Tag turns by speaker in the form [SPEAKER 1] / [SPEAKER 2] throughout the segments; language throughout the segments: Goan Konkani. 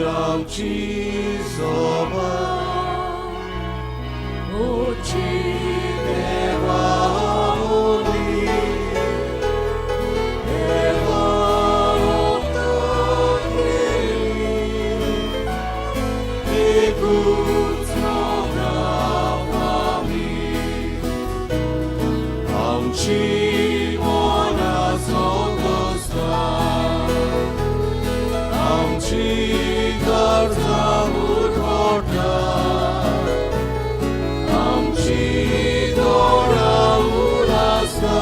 [SPEAKER 1] पवित्र आमची सभा उची देवा मदीं, देवा रक्तान केल्ली, एकूच मोगा आमी. आमची मनां संतोस्ता, आमची गरजां उरफाटा, आमची दोळां उलासता,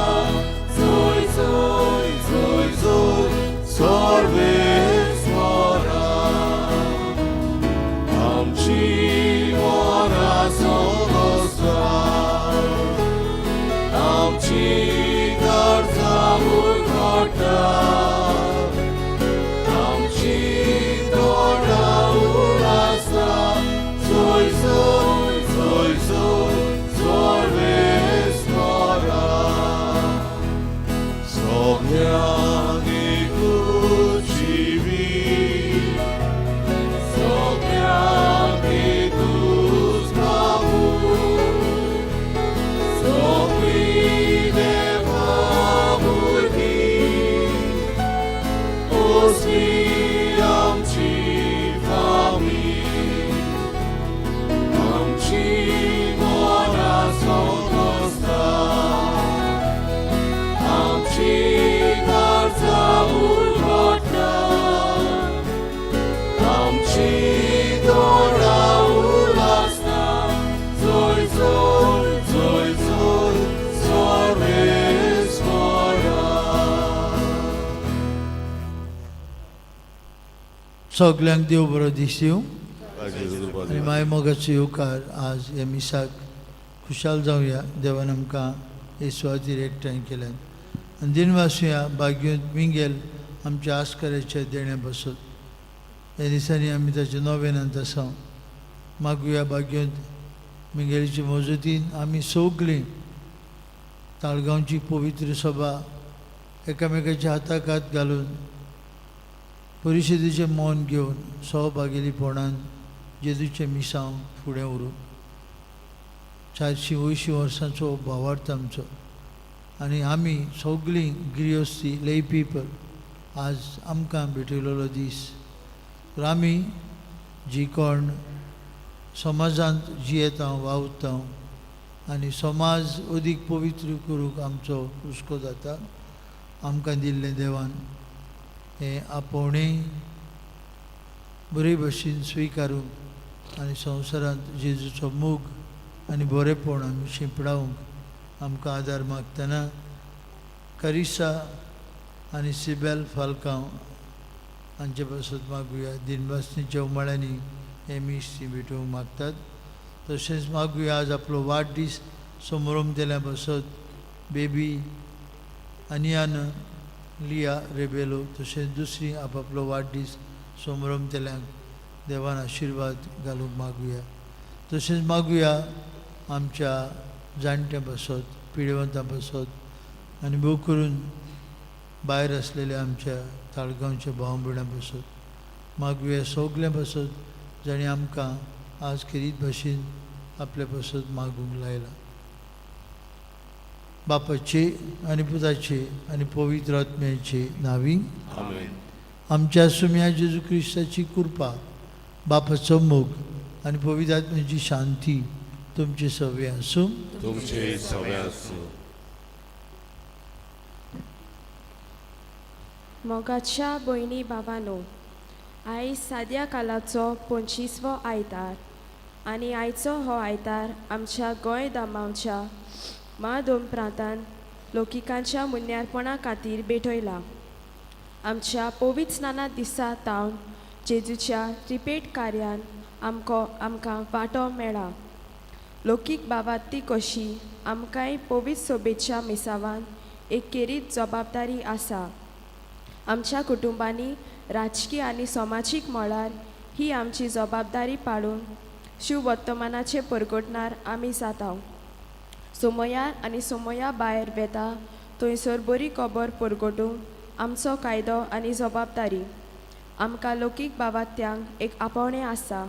[SPEAKER 1] जोय जोय जोय जोय सर्वेस्परा. आमची मनां संतोस्ता, आमची गरजां उरफाटा, आमची दोळां उलासता, जोय जोय जोय जोय सर्वेस्परा. सगळ्यांक एकूच जिवीत, सगळ्यांक एकूच बापूय, सगळीं देवा भुरगीं, असली आमची फामील. आमची मनां संतोस्ता, आमची गरजां उरफाटा, आमची दोळां उलासता, जोय जोय जोय जोय सर्वेस्परा.
[SPEAKER 2] सगल्यांक देव बरो दिसूं आनी माय मोगाचो येवकार. आज ह्या मिसाक खुशाल जावया. देवान आमकां हे सुवातीर एकठांय केल्यान आनी दिनवासुया भाग्योंत मिंगेल आमच्या आस्कऱ्याच्या देण्या बसत. ह्या दिसांनी आमी ताच्या नोवेनांत आसा. मागुया भाग्योंत मिंगेलीचे मजतीन आमी सगळीं ताळगांवची पवित्र सभा एकामेकाच्या हाताक हात घालून, परिशदेचें मन घेवन, सहभागीपणान जेजूचें मिसांव फुडें व्हरूं. 480 वर्सांचो भावार्थ आमचो आनी आमी सगळीं गिरेस्ती ले पिपल आज आमकां भेटयलेलो दीस. तर आमी जी कोण समाजांत जियेता, वावुरता आनी समाज अदीक पवित्र करूंक आमचो हुस्को जाता, आमकां दिल्लें देवान हें आपोवणें बरे भशेन स्विकारूंक आनी संवसारांत जेजूचो मोग आनी बरेपण आमी शिंपडावंक आमकां आदार मागतना करिसा आनी सिबेल फाल्कांव हांचे पासत मागुया. दिनवासनीच्या उमाळ्यांनी हे मीस ती भेटोवंक मागतात. तशेंच मागुया आज आपलो वाडदीस समरोम बसत बेबी अनियान लिया रेबेलो, तशेंच दुसरी आपापलो वाडदीस समरोम तेल्यांक देवान आशिर्वाद घालूंक मागुया. तशेंच मागुया आमच्या जाणट्यां पासत, पिडेवंतां पासत आनी भोव करून भायर आसलेल्या आमच्या ताळगांवच्या भाव भयणां पासत मागुया. सगल्यां पासत जाणी आमकां आज खेरीत भाशेन आपल्या पासत मागूंक लायलां. बापाचे आनी पुताचे आनी पवित्र आत्म्याचे नांवी.
[SPEAKER 1] आमेन.
[SPEAKER 2] आमच्या सुम्या जेजू क्रिस्ताची कृपा, बापाचो मोग आनी पवित्र आत्म्याची शांती तुमचे सवे आसूं.
[SPEAKER 1] तुमचे सगळे आसूं.
[SPEAKER 3] मोगाच्या भयणी भावानो, आयज साद्या कालाचो 25वो आयतार आनी आयचो हो आयतार आमच्या गोंय दामांवच्या मा प्रांतान लोकिकांच्या मुन्यारपणा खातीर भेटयला. आमच्या पवित्र स्नाना दिसा तावन जेजूच्या रिपेट कार्यान आमकां वांटो मेळ्ळा. लोकीक बाबाती कशी आमकांय पवित्र सोबेच्या मिसावान एक खेरीत जबाबदारी आसा. आमच्या कुटुंबांनी राजकीय आनी समाजीक मळार ही आमची जबाबदारी पाळून शिववर्तमानाचे परगटणार आमी जाता. सोमयार आनी सोमया भायर वेता थंयसर बरी खबर परगटूंक आमचो कायदो आनी जबाबदारी. आमकां लौकीक बाबात्यांक एक आपोवणें आसा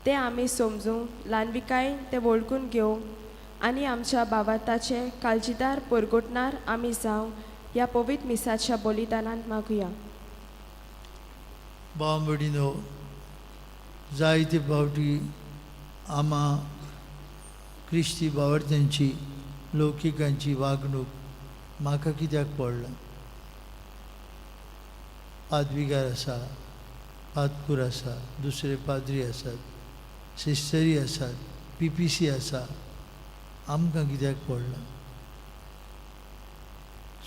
[SPEAKER 3] तें आमी समजूंक ल्हानविकायेन तें वळखून घेवंक आनी आमच्या बाबाताचे काळजीदार परगटणार आमी जावं ह्या पवित्र मिसाच्या बलिदानांत मागुया.
[SPEAKER 2] भाव भयणीनो, जायते फावटी आमा क्रिस्ती भावार्थ्यांची लौकिकांची वागणूक म्हाका कित्याक पडला? पादविगार आसा, पादकूर आसा, दुसरे पाद्री आसात, सिस्टरी आसात, पीपीसी आसा, आमकां कित्याक पडलां?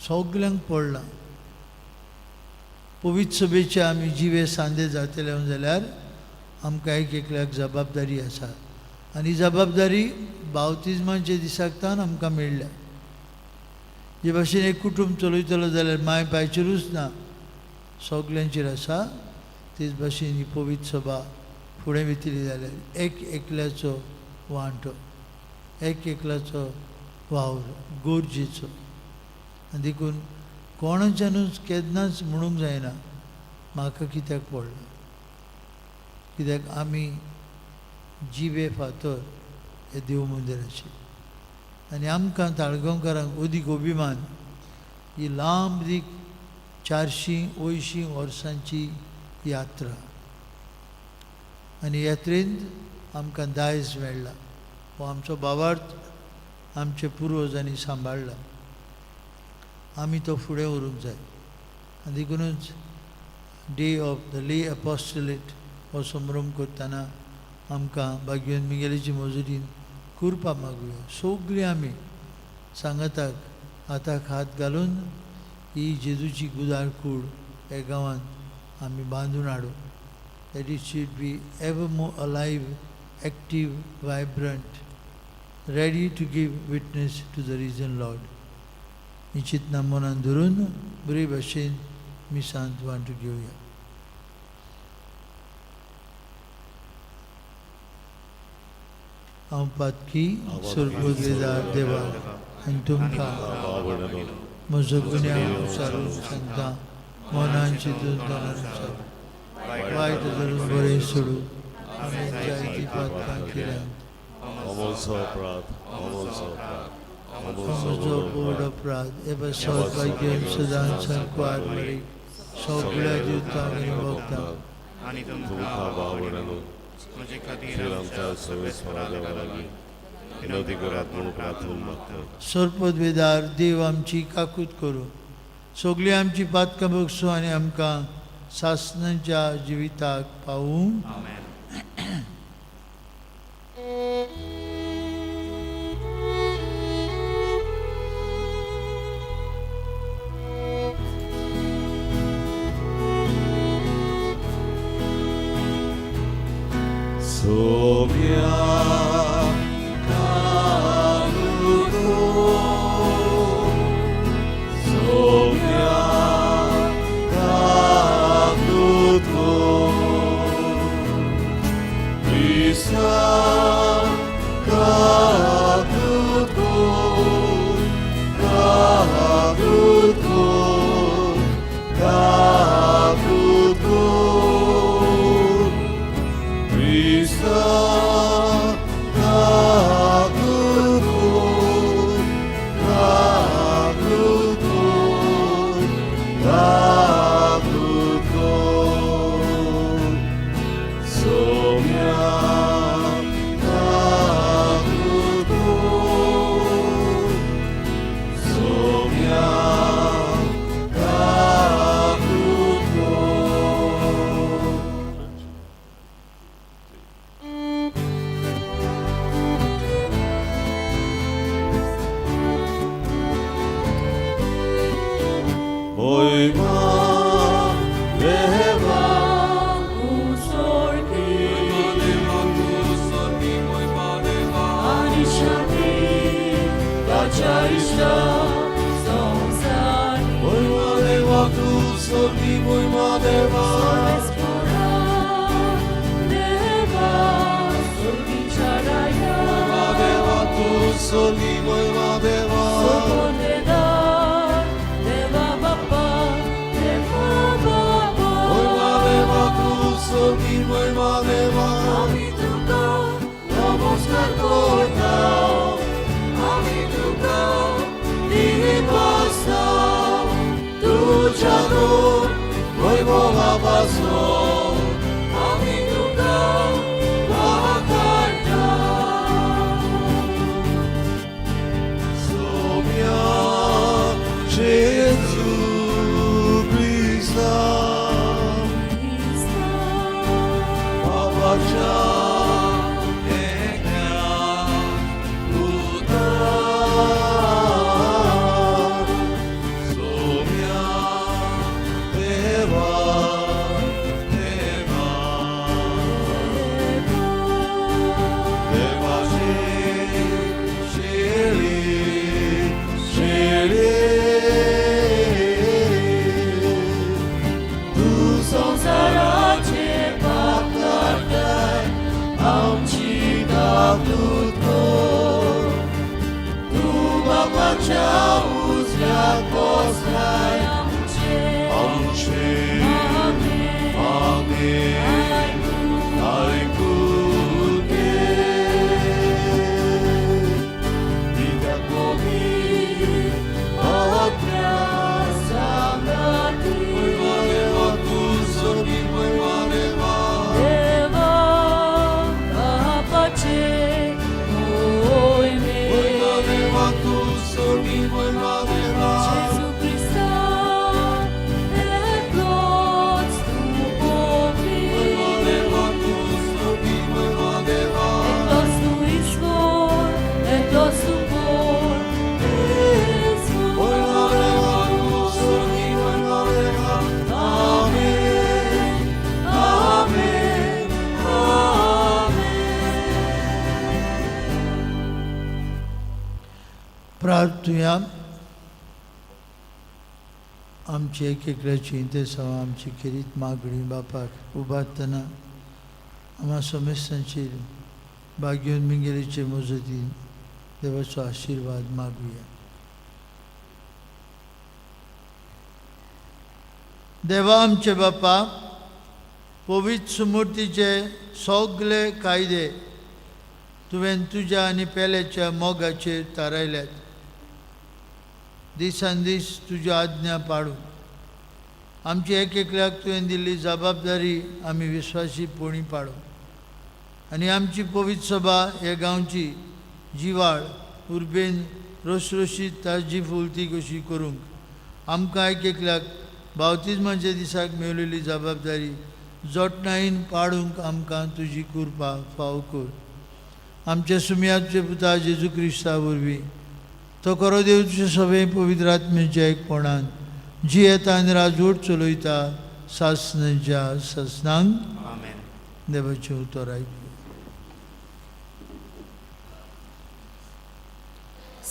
[SPEAKER 2] सगल्यांक पडलां. पवित्र सभेचे आमी जिवे सांदे जातले जाल्यार आमकां एक एकल्याक जबाबदारी आसा आनी जबाबदारी बावतिज्माच्या दिसाक तावन आमकां मेळ्ळ्या. जे भाशेन एक कुटूंब चलयतलो जाल्यार माय पायचेरूच ना, सगल्यांचेर आसा. तेच भाशेन ही पवित्र सभा फुडें वयतली जाल्यार एक एकल्याचो वांटो, एक एकल्याचो वावर गरजेचो. आनी देखून कोणाच्यानूच केन्नाच म्हणूंक जायना म्हाका कित्याक पडलां, कित्याक आमी जिवे फातर हे देव मंदिराचे. आनी आमकां ताळगांवकारांक अदीक अभिमान ही लांब दीक 480 वर्सांची यात्रा आनी यात्रेंत आमकां दायज मेळ्ळा. हो आमचो भावार्थ आमचे पुर्वजांनी सांबाळ्ळा, आमी तो फुडें व्हरूंक जाय. आनी देखुनूच day of the lay apostolate हो संभ्रम करतना आमकां भाग्यवन मिगेलीची मजुरीन कृपा मागुया. सगळीं आमी सांगाताक हाताक हात घालून ही जेजूची गुदार कूड ह्या गांवांत आमी बांदून हाडू. That it should be ever more alive, active, vibrant, ready to give witness to the risen Lord. ही चिंतना मनान धरून बरे भाशेन मिसांत वांटू घेवया. हांव पातकी सर्वोदयदार देवा आनी तुमकां म्हजो गुन्यांव विचारून सांगता, मनान चिंतून तोंडान विचारून वायट धरून बरें सोडू हांवें जायतीं पातकां केल्यांत. म्हजो व्हड अपराध हे पासत भाग्यन सदांच सांकवार मरी सगळ्या दिवतांक आनी भक्तांक
[SPEAKER 1] आनी तुमकां म्हजे खातीर आमच्या सर्वेस्परा देवा लागीं विनवती करात म्हूण प्रार्थना मागता.
[SPEAKER 2] सर्पदवेदार देव आमची काकूत करूं, सगळीं आमची पातकां बगसूं आनी आमकां सासणाच्या जिविताक पावूं.
[SPEAKER 4] आमी तुका वाखाणटा.
[SPEAKER 1] सोम्या जेजू क्रिस्ता बाबाच्या एकल्या पुता सोम्या देवा देवा देवाची शेळी शेळी तूं संवसाराचे पाप काडटाय आमची दादूत कर. तूं बापाच्या उजव्याक बसलाय आमचे मागणें आयकून घे. कित्याक पवित्र म्हयमा देवा तूं स्वर्गीक म्हयमा देवा.
[SPEAKER 4] देवा बापाचे
[SPEAKER 1] म्हयमा देवा तूं स्वर्गीक म्हयमा देवा.
[SPEAKER 4] जेजू क्रिस्ता एकलोच तूं
[SPEAKER 1] म्हयमा
[SPEAKER 4] पवित्र
[SPEAKER 1] देवा तूं स्वर्गीक म्हयमा देवा.
[SPEAKER 4] एकलोच तूं ईश्वर एकलोच तूं कोण
[SPEAKER 1] म्हयमा देवा तूं स्वर्गीक म्हयमा देवा. आमेन आमेन आमेन.
[SPEAKER 2] प्रार्थुया. आमची एक एकल्याची इंतेसांव आमची खेरीत मागणी बापाक उबारतना आम्हा समेस्तांचेर भाग्योन मिंगेलीचे मजतीन देवाचो आशिर्वाद मागुया. देवा आमचे बापा, पवित्र सुमूर्तीचे सगळे कायदे तुवें तुज्या आनी पेल्याच्या मोगाचेर थारायल्यात. दिसान दीस तुज्यो आज्ञा पाळून आमची एक एकल्याक तुवें दिल्ली जबाबदारी आमी विस्वासी पोणी पाळूं आनी आमची पवित्र सभा हे गांवची जिवाळ उर्बेन रोसरोशीत ताजी फुलती कशी करूंक आमकां एक एकल्याक बावतिज्माच्या दिसाक मेवलेली जबाबदारी जोटणायेन पाळूंक आमकां तुजी कृपा फाव कर. आमच्या सुमयाचे पुता जेजू क्रिस्ता वरवीं तो खरो देव तुजे सगळे पवित्र आत्म्याच्या एकपणान जी येता आनी राजवट चलयता सासनाच्या सासनांक.
[SPEAKER 5] आमेन.
[SPEAKER 2] देवाचें उतर आयकू.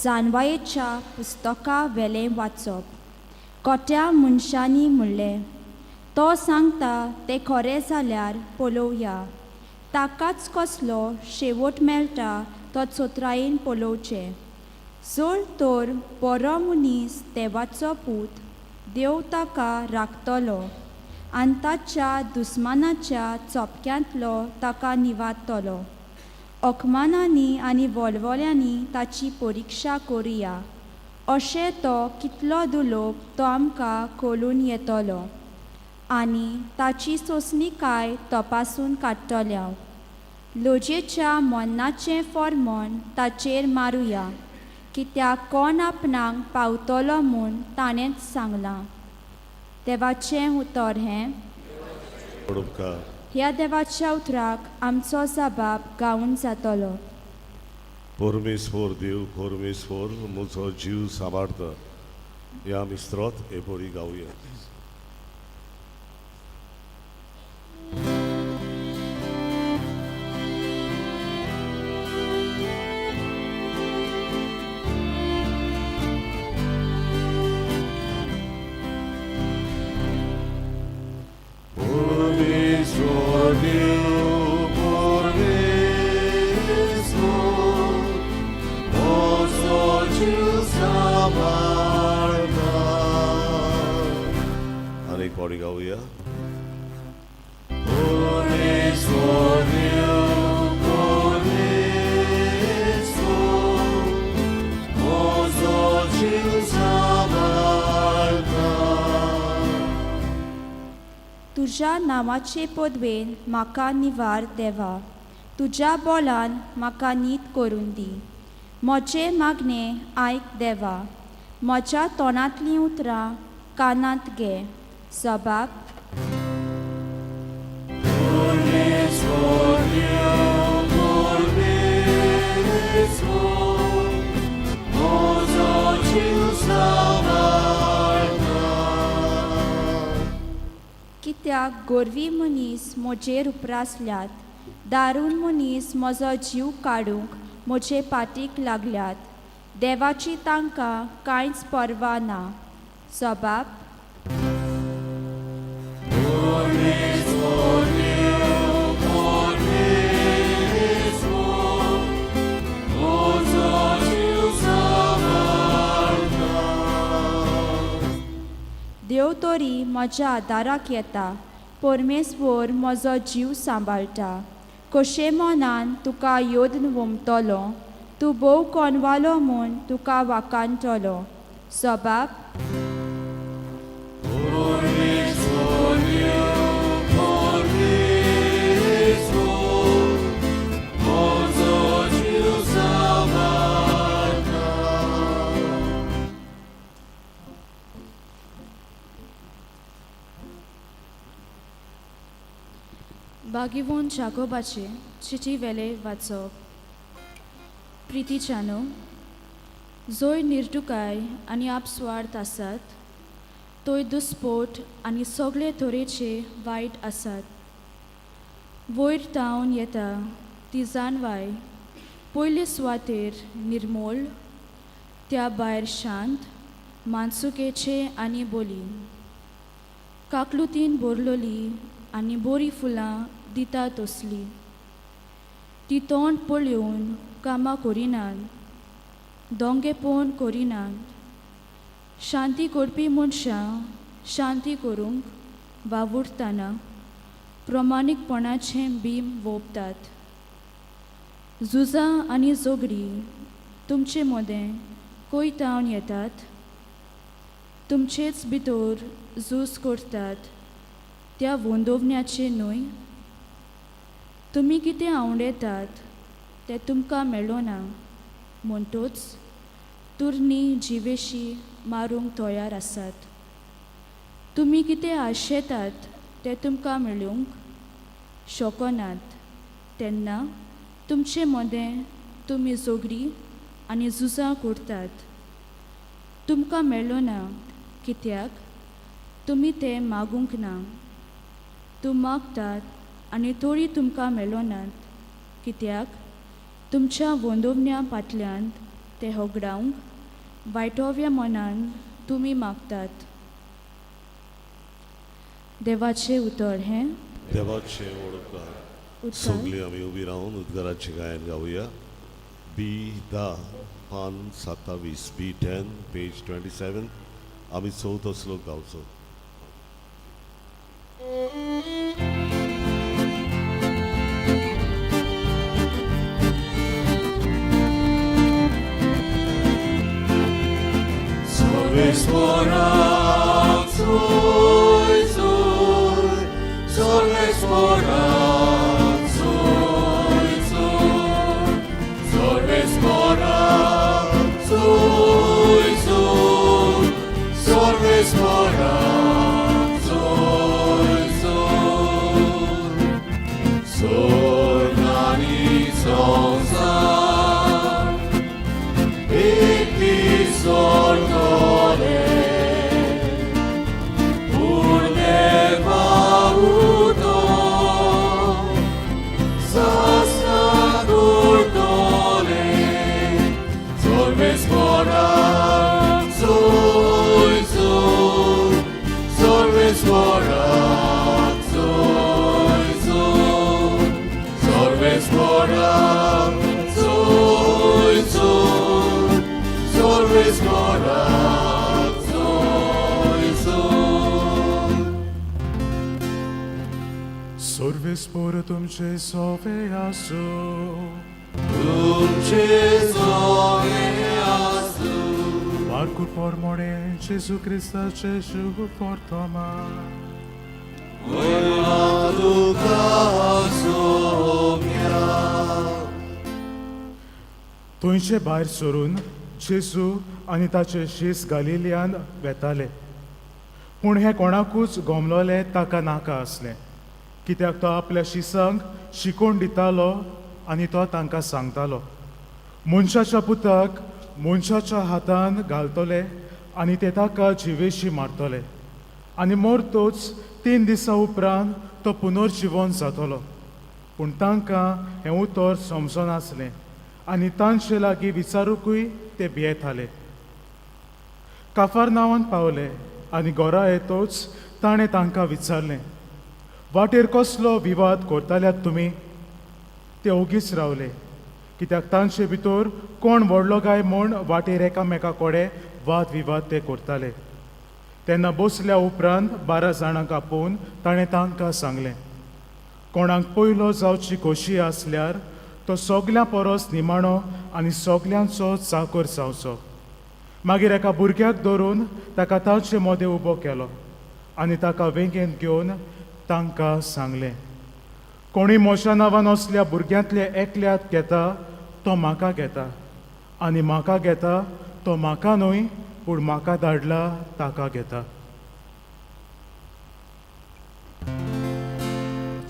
[SPEAKER 6] जानवायेच्या पुस्तका वेलें वाचप. कोट्या मनशांनी म्हणलें, तो सांगता तें खरें जाल्यार पळोवया. ताकाच कसलो शेवट मेळटा तो चोत्रायेन पळोवचें. जर तर बरो मनीस देवाचो पूत, देव ताका राखतलो आनी ताच्या दुस्मानाच्या चोपक्यांतलो ताका निवारतलो. अकमानांनी आनी वलवल्यांनी ताची परिक्षा करुया. अशें तो कितलो दुलोब तो आमकां कळून येतलो आनी ताची सोंसणीकाय तपासून काडटल्या. लजेच्या मन्नाचें फॉर्मन ताचेर मारुया, कित्याक कोण आपणाक पावतलो म्हूण ताणेंच सांगलां. देवाचें उतर हें.
[SPEAKER 1] उपकार.
[SPEAKER 6] ह्या देवाच्या उतराक आमचो जबाब गावन जातलो.
[SPEAKER 1] परमेश्वर देव परमेश्वर म्हजो जीव सांबाळता ह्या आमी स्त्रोत हे परी गावया. परमेश्वर देव परमेश्वर म्हजो जीव सांबाळता. आनी एक फावटी गावया. परमेश्वर देव परमेश्वर म्हजो जीव सांबाळता.
[SPEAKER 6] तुज्या तुज्या नांवाचे पदवेन म्हाका निवार देवा, तुज्या बोलान म्हाका नीत करून दी. म्हजें मागणें आयक देवा, म्हज्या तोंडांतलीं उतरां कानांत घे. सबाब. कित्याक गोरवी मनीस म्हजेर उप्रासल्यात, दारून मनीस म्हजो जीव काडूंक म्हजे पाटीक लागल्यात. देवाची तांकां कांयच पर्वा ना. सबाब. देव तरी म्हज्या आदाराक येता, परमेश्वर म्हजो जीव सांबाळटा. कशें मनान तुका योदन वमतलो, तूं भोव कोनवालो म्हूण तुका वाकाणटलो. सबाब.
[SPEAKER 5] बागिवोन जाकोबाचे चिटी वेले वाचप. प्रितीच्यानो, जंय निर्दुकाय आनी आपस्वार्थ आसात थंय दुस्पोट आनी सगळे तरेचे वायट आसात. वयर तावन येता ती जाणवाय पयले सुवातेर निर्मोल, त्या भायर शांत, मानसुकेचे आनी बोली काकलुतीन भरलोली आनी बरीं फुलां दिता तसली. ती तोंड पळोवन कामां करिनात, दोंगेपण करिनात. शांती करपी मनशां शांती करूंक वावुरतना प्रमाणीकपणाचें बीम वोंपतात. झुजां आनी झगडीं तुमचे मदें कोयतावन येतात, तुमचेच भितर झूज करतात त्या वोंदोवण्याचें न्हय. तुमी कितें आवडटात तें तुमकां मेळना, म्हणटूच तुरणी जिवेशी मारूंक तयार आसात. तुमी कितें आशेतात तें तुमकां मेळूंक शकनात, तेन्ना तुमचे मदें तुमी झगडीं आनी झुजां करतात. तुमकां मेळना कित्याक तुमी तें मागूंक ना. तूं मागतात आनी तोरी तुमकां मेळनात कित्याक तुमच्या वोंदोवण्या फाटल्यान तें होगडावंक वायटोव्या मनान तुमी मागतात. देवाचें उतर हें.
[SPEAKER 1] देवाचें वडकार.
[SPEAKER 5] उतर.
[SPEAKER 1] सगळीं आमी उबी रावन उद्गाराचें गायन गावया. बी 10 पान 27, बी 10 पेज 27. आमी चवथो श्लोक गावचो.
[SPEAKER 4] सर्वेस्पोराक सोय सोय, सर्वेस्पोराक सोय सोय, सर्वेस्पोराक सोय सोय, सर्वेस्पोराक सोय सोय. सोर्गानी संसार एक सोडतले, पूण देवा उतो सासणाक उरतले. सर्वेस्पोराक सोय सोय, सर्वेस्पोराक सोय सोय, सर्वेस्पोराक सोय सोय, सर्वेस्पोराक सोय सोय.
[SPEAKER 7] सर्वेस्पोर तुमचे सोवे आसूं.
[SPEAKER 4] तुमचे सोवे आसूं.
[SPEAKER 7] मार्कू पोरमोणे जेजू क्रिस्ताचे शुभ वर्तमान. थंयचे भायर सरून जेजू आनी ताचे शीस गालिलियान वेताले. पूण हें कोणाकूच गोमलोलें ताका नाका आसलें, कित्याक तो आपल्या शिसांक शिकोवन दितालो आनी तो तांकां सांगतालो, मनशाच्या पुताक मनशाच्या हातान घालतले आनी ते ताका जिवेशी मारतले आनी मरतोच 3 दिसां उपरांत तो पुनर्जिवन जातलो. पूण तांकां हें उतर समजनासलें आनी तांचे लागीं विचारुकूय ते भियेताले. काफार नांवान पावले आनी घरा येतोच ताणें तांकां विचारलें, वाटेर कसलो विवाद करताल्यात तुमी? ते ओगीच रावले, कित्याक तांचे भितर कोण व्हडलो काय म्हूण वाटेर एकामेका कडेन वाद विवाद ते करताले. तेन्ना बसल्या उपरांत 12 जाणांक आपोवन ताणें तांकां सांगलें, कोणाक पयलो जावची खोशी आसल्यार तो सगल्यां परस निमाणो आनी सगल्यांचो चाकर जावचो. मागीर एका भुरग्याक धरून ताका तांचे मदें उबो केलो आनी ताका वेंगेंत घेवन तांकां सांगलें, कोणी म्हज्या नांवान असल्या भुरग्यांतले एकल्याक घेता तो म्हाका घेता, आनी म्हाका घेता तो म्हाका न्हय पूण म्हाका धाडला ताका घेता.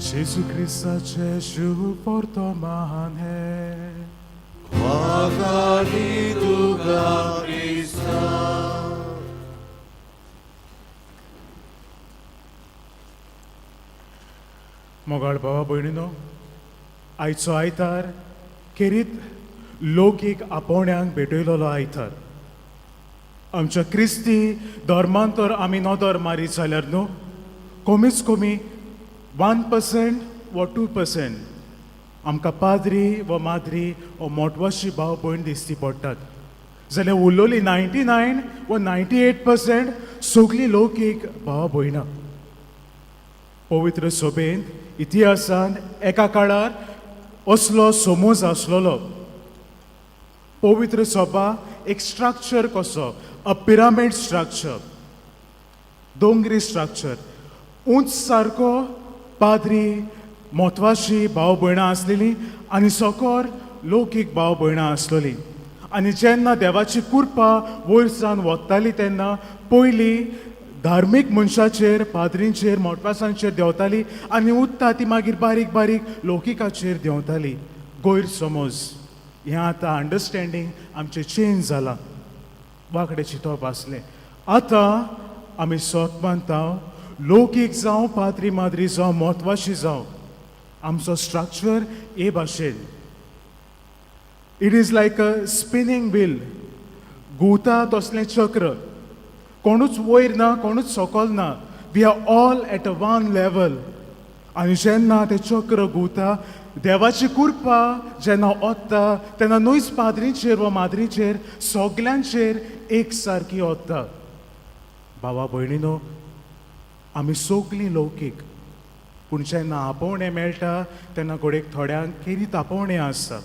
[SPEAKER 7] जेजू क्रिस्ताचे शुभ वर्तमान हें.
[SPEAKER 1] वागाडी तुका क्रिस्ता.
[SPEAKER 7] मोगाळ भावा भयणीनो, आयचो आयतार खेरीत लौकीक आपोवण्यांक भेटयलेलो आयतार. आमच्या क्रिस्ती धर्मान तर आमी नदर मारीत जाल्यार न्हू कमीच कमी 1% वा 2% आमकां पाद्री वा माद्री वा मोटवाशी भाव भयण दिसती पडटात, जाल्यार उरलोली 99 वा 98% सगळीं लौकीक भावा भयणां. पवित्र सभेंत इतिहासान एका काळार असलो समज आसलेलो, पवित्र सभा एक स्ट्रक्चर कसो, अ पिरामीड स्ट्रक्चर, दोंगरी स्ट्रक्चर, उंच सारको पाद्री म्हत्वाची भाव भयणां आसलेली आनी सकोर लौकीक भाव भयणां आसलेली. आनी जेन्ना देवाची कृपा वयर सावन वताली तेन्ना पयलीं धार्मीक मनशाचेर, पाद्रींचेर, मोटवासांचेर देंवताली आनी उत्ता ती मागीर बारीक बारीक लौकिकाचेर देंवताली. गैरसमज हें आतां अंडरस्टँडींग आमचें चेंज जालां. वांकडें चिंतप आसलें. आतां आमी सोत मानता, लौकीक जावं, पाद्री माद्री जावं, म्हत्वाची जावं, आमचो स्ट्रक्चर हे भाशेन, it is like a spinning wheel, घुंवता तसलें चक्र. कोणूच वयर ना, कोणूच सकल ना, we are all at a one level. आनी जेन्ना तें चक्र घुंवता, देवाची कृपा जेन्ना ओत्ता तेन्ना न्हूच पाद्रीचेर वा माद्रीचेर, सगल्यांचेर एक सारकी ओत्ता. भावा भयणीनो, आमी सगलीं लौकीक, पूण जेन्ना आपोवणें मेळटा तेन्ना घडयेक थोड्यांक खेरीत आपोवणें आसता.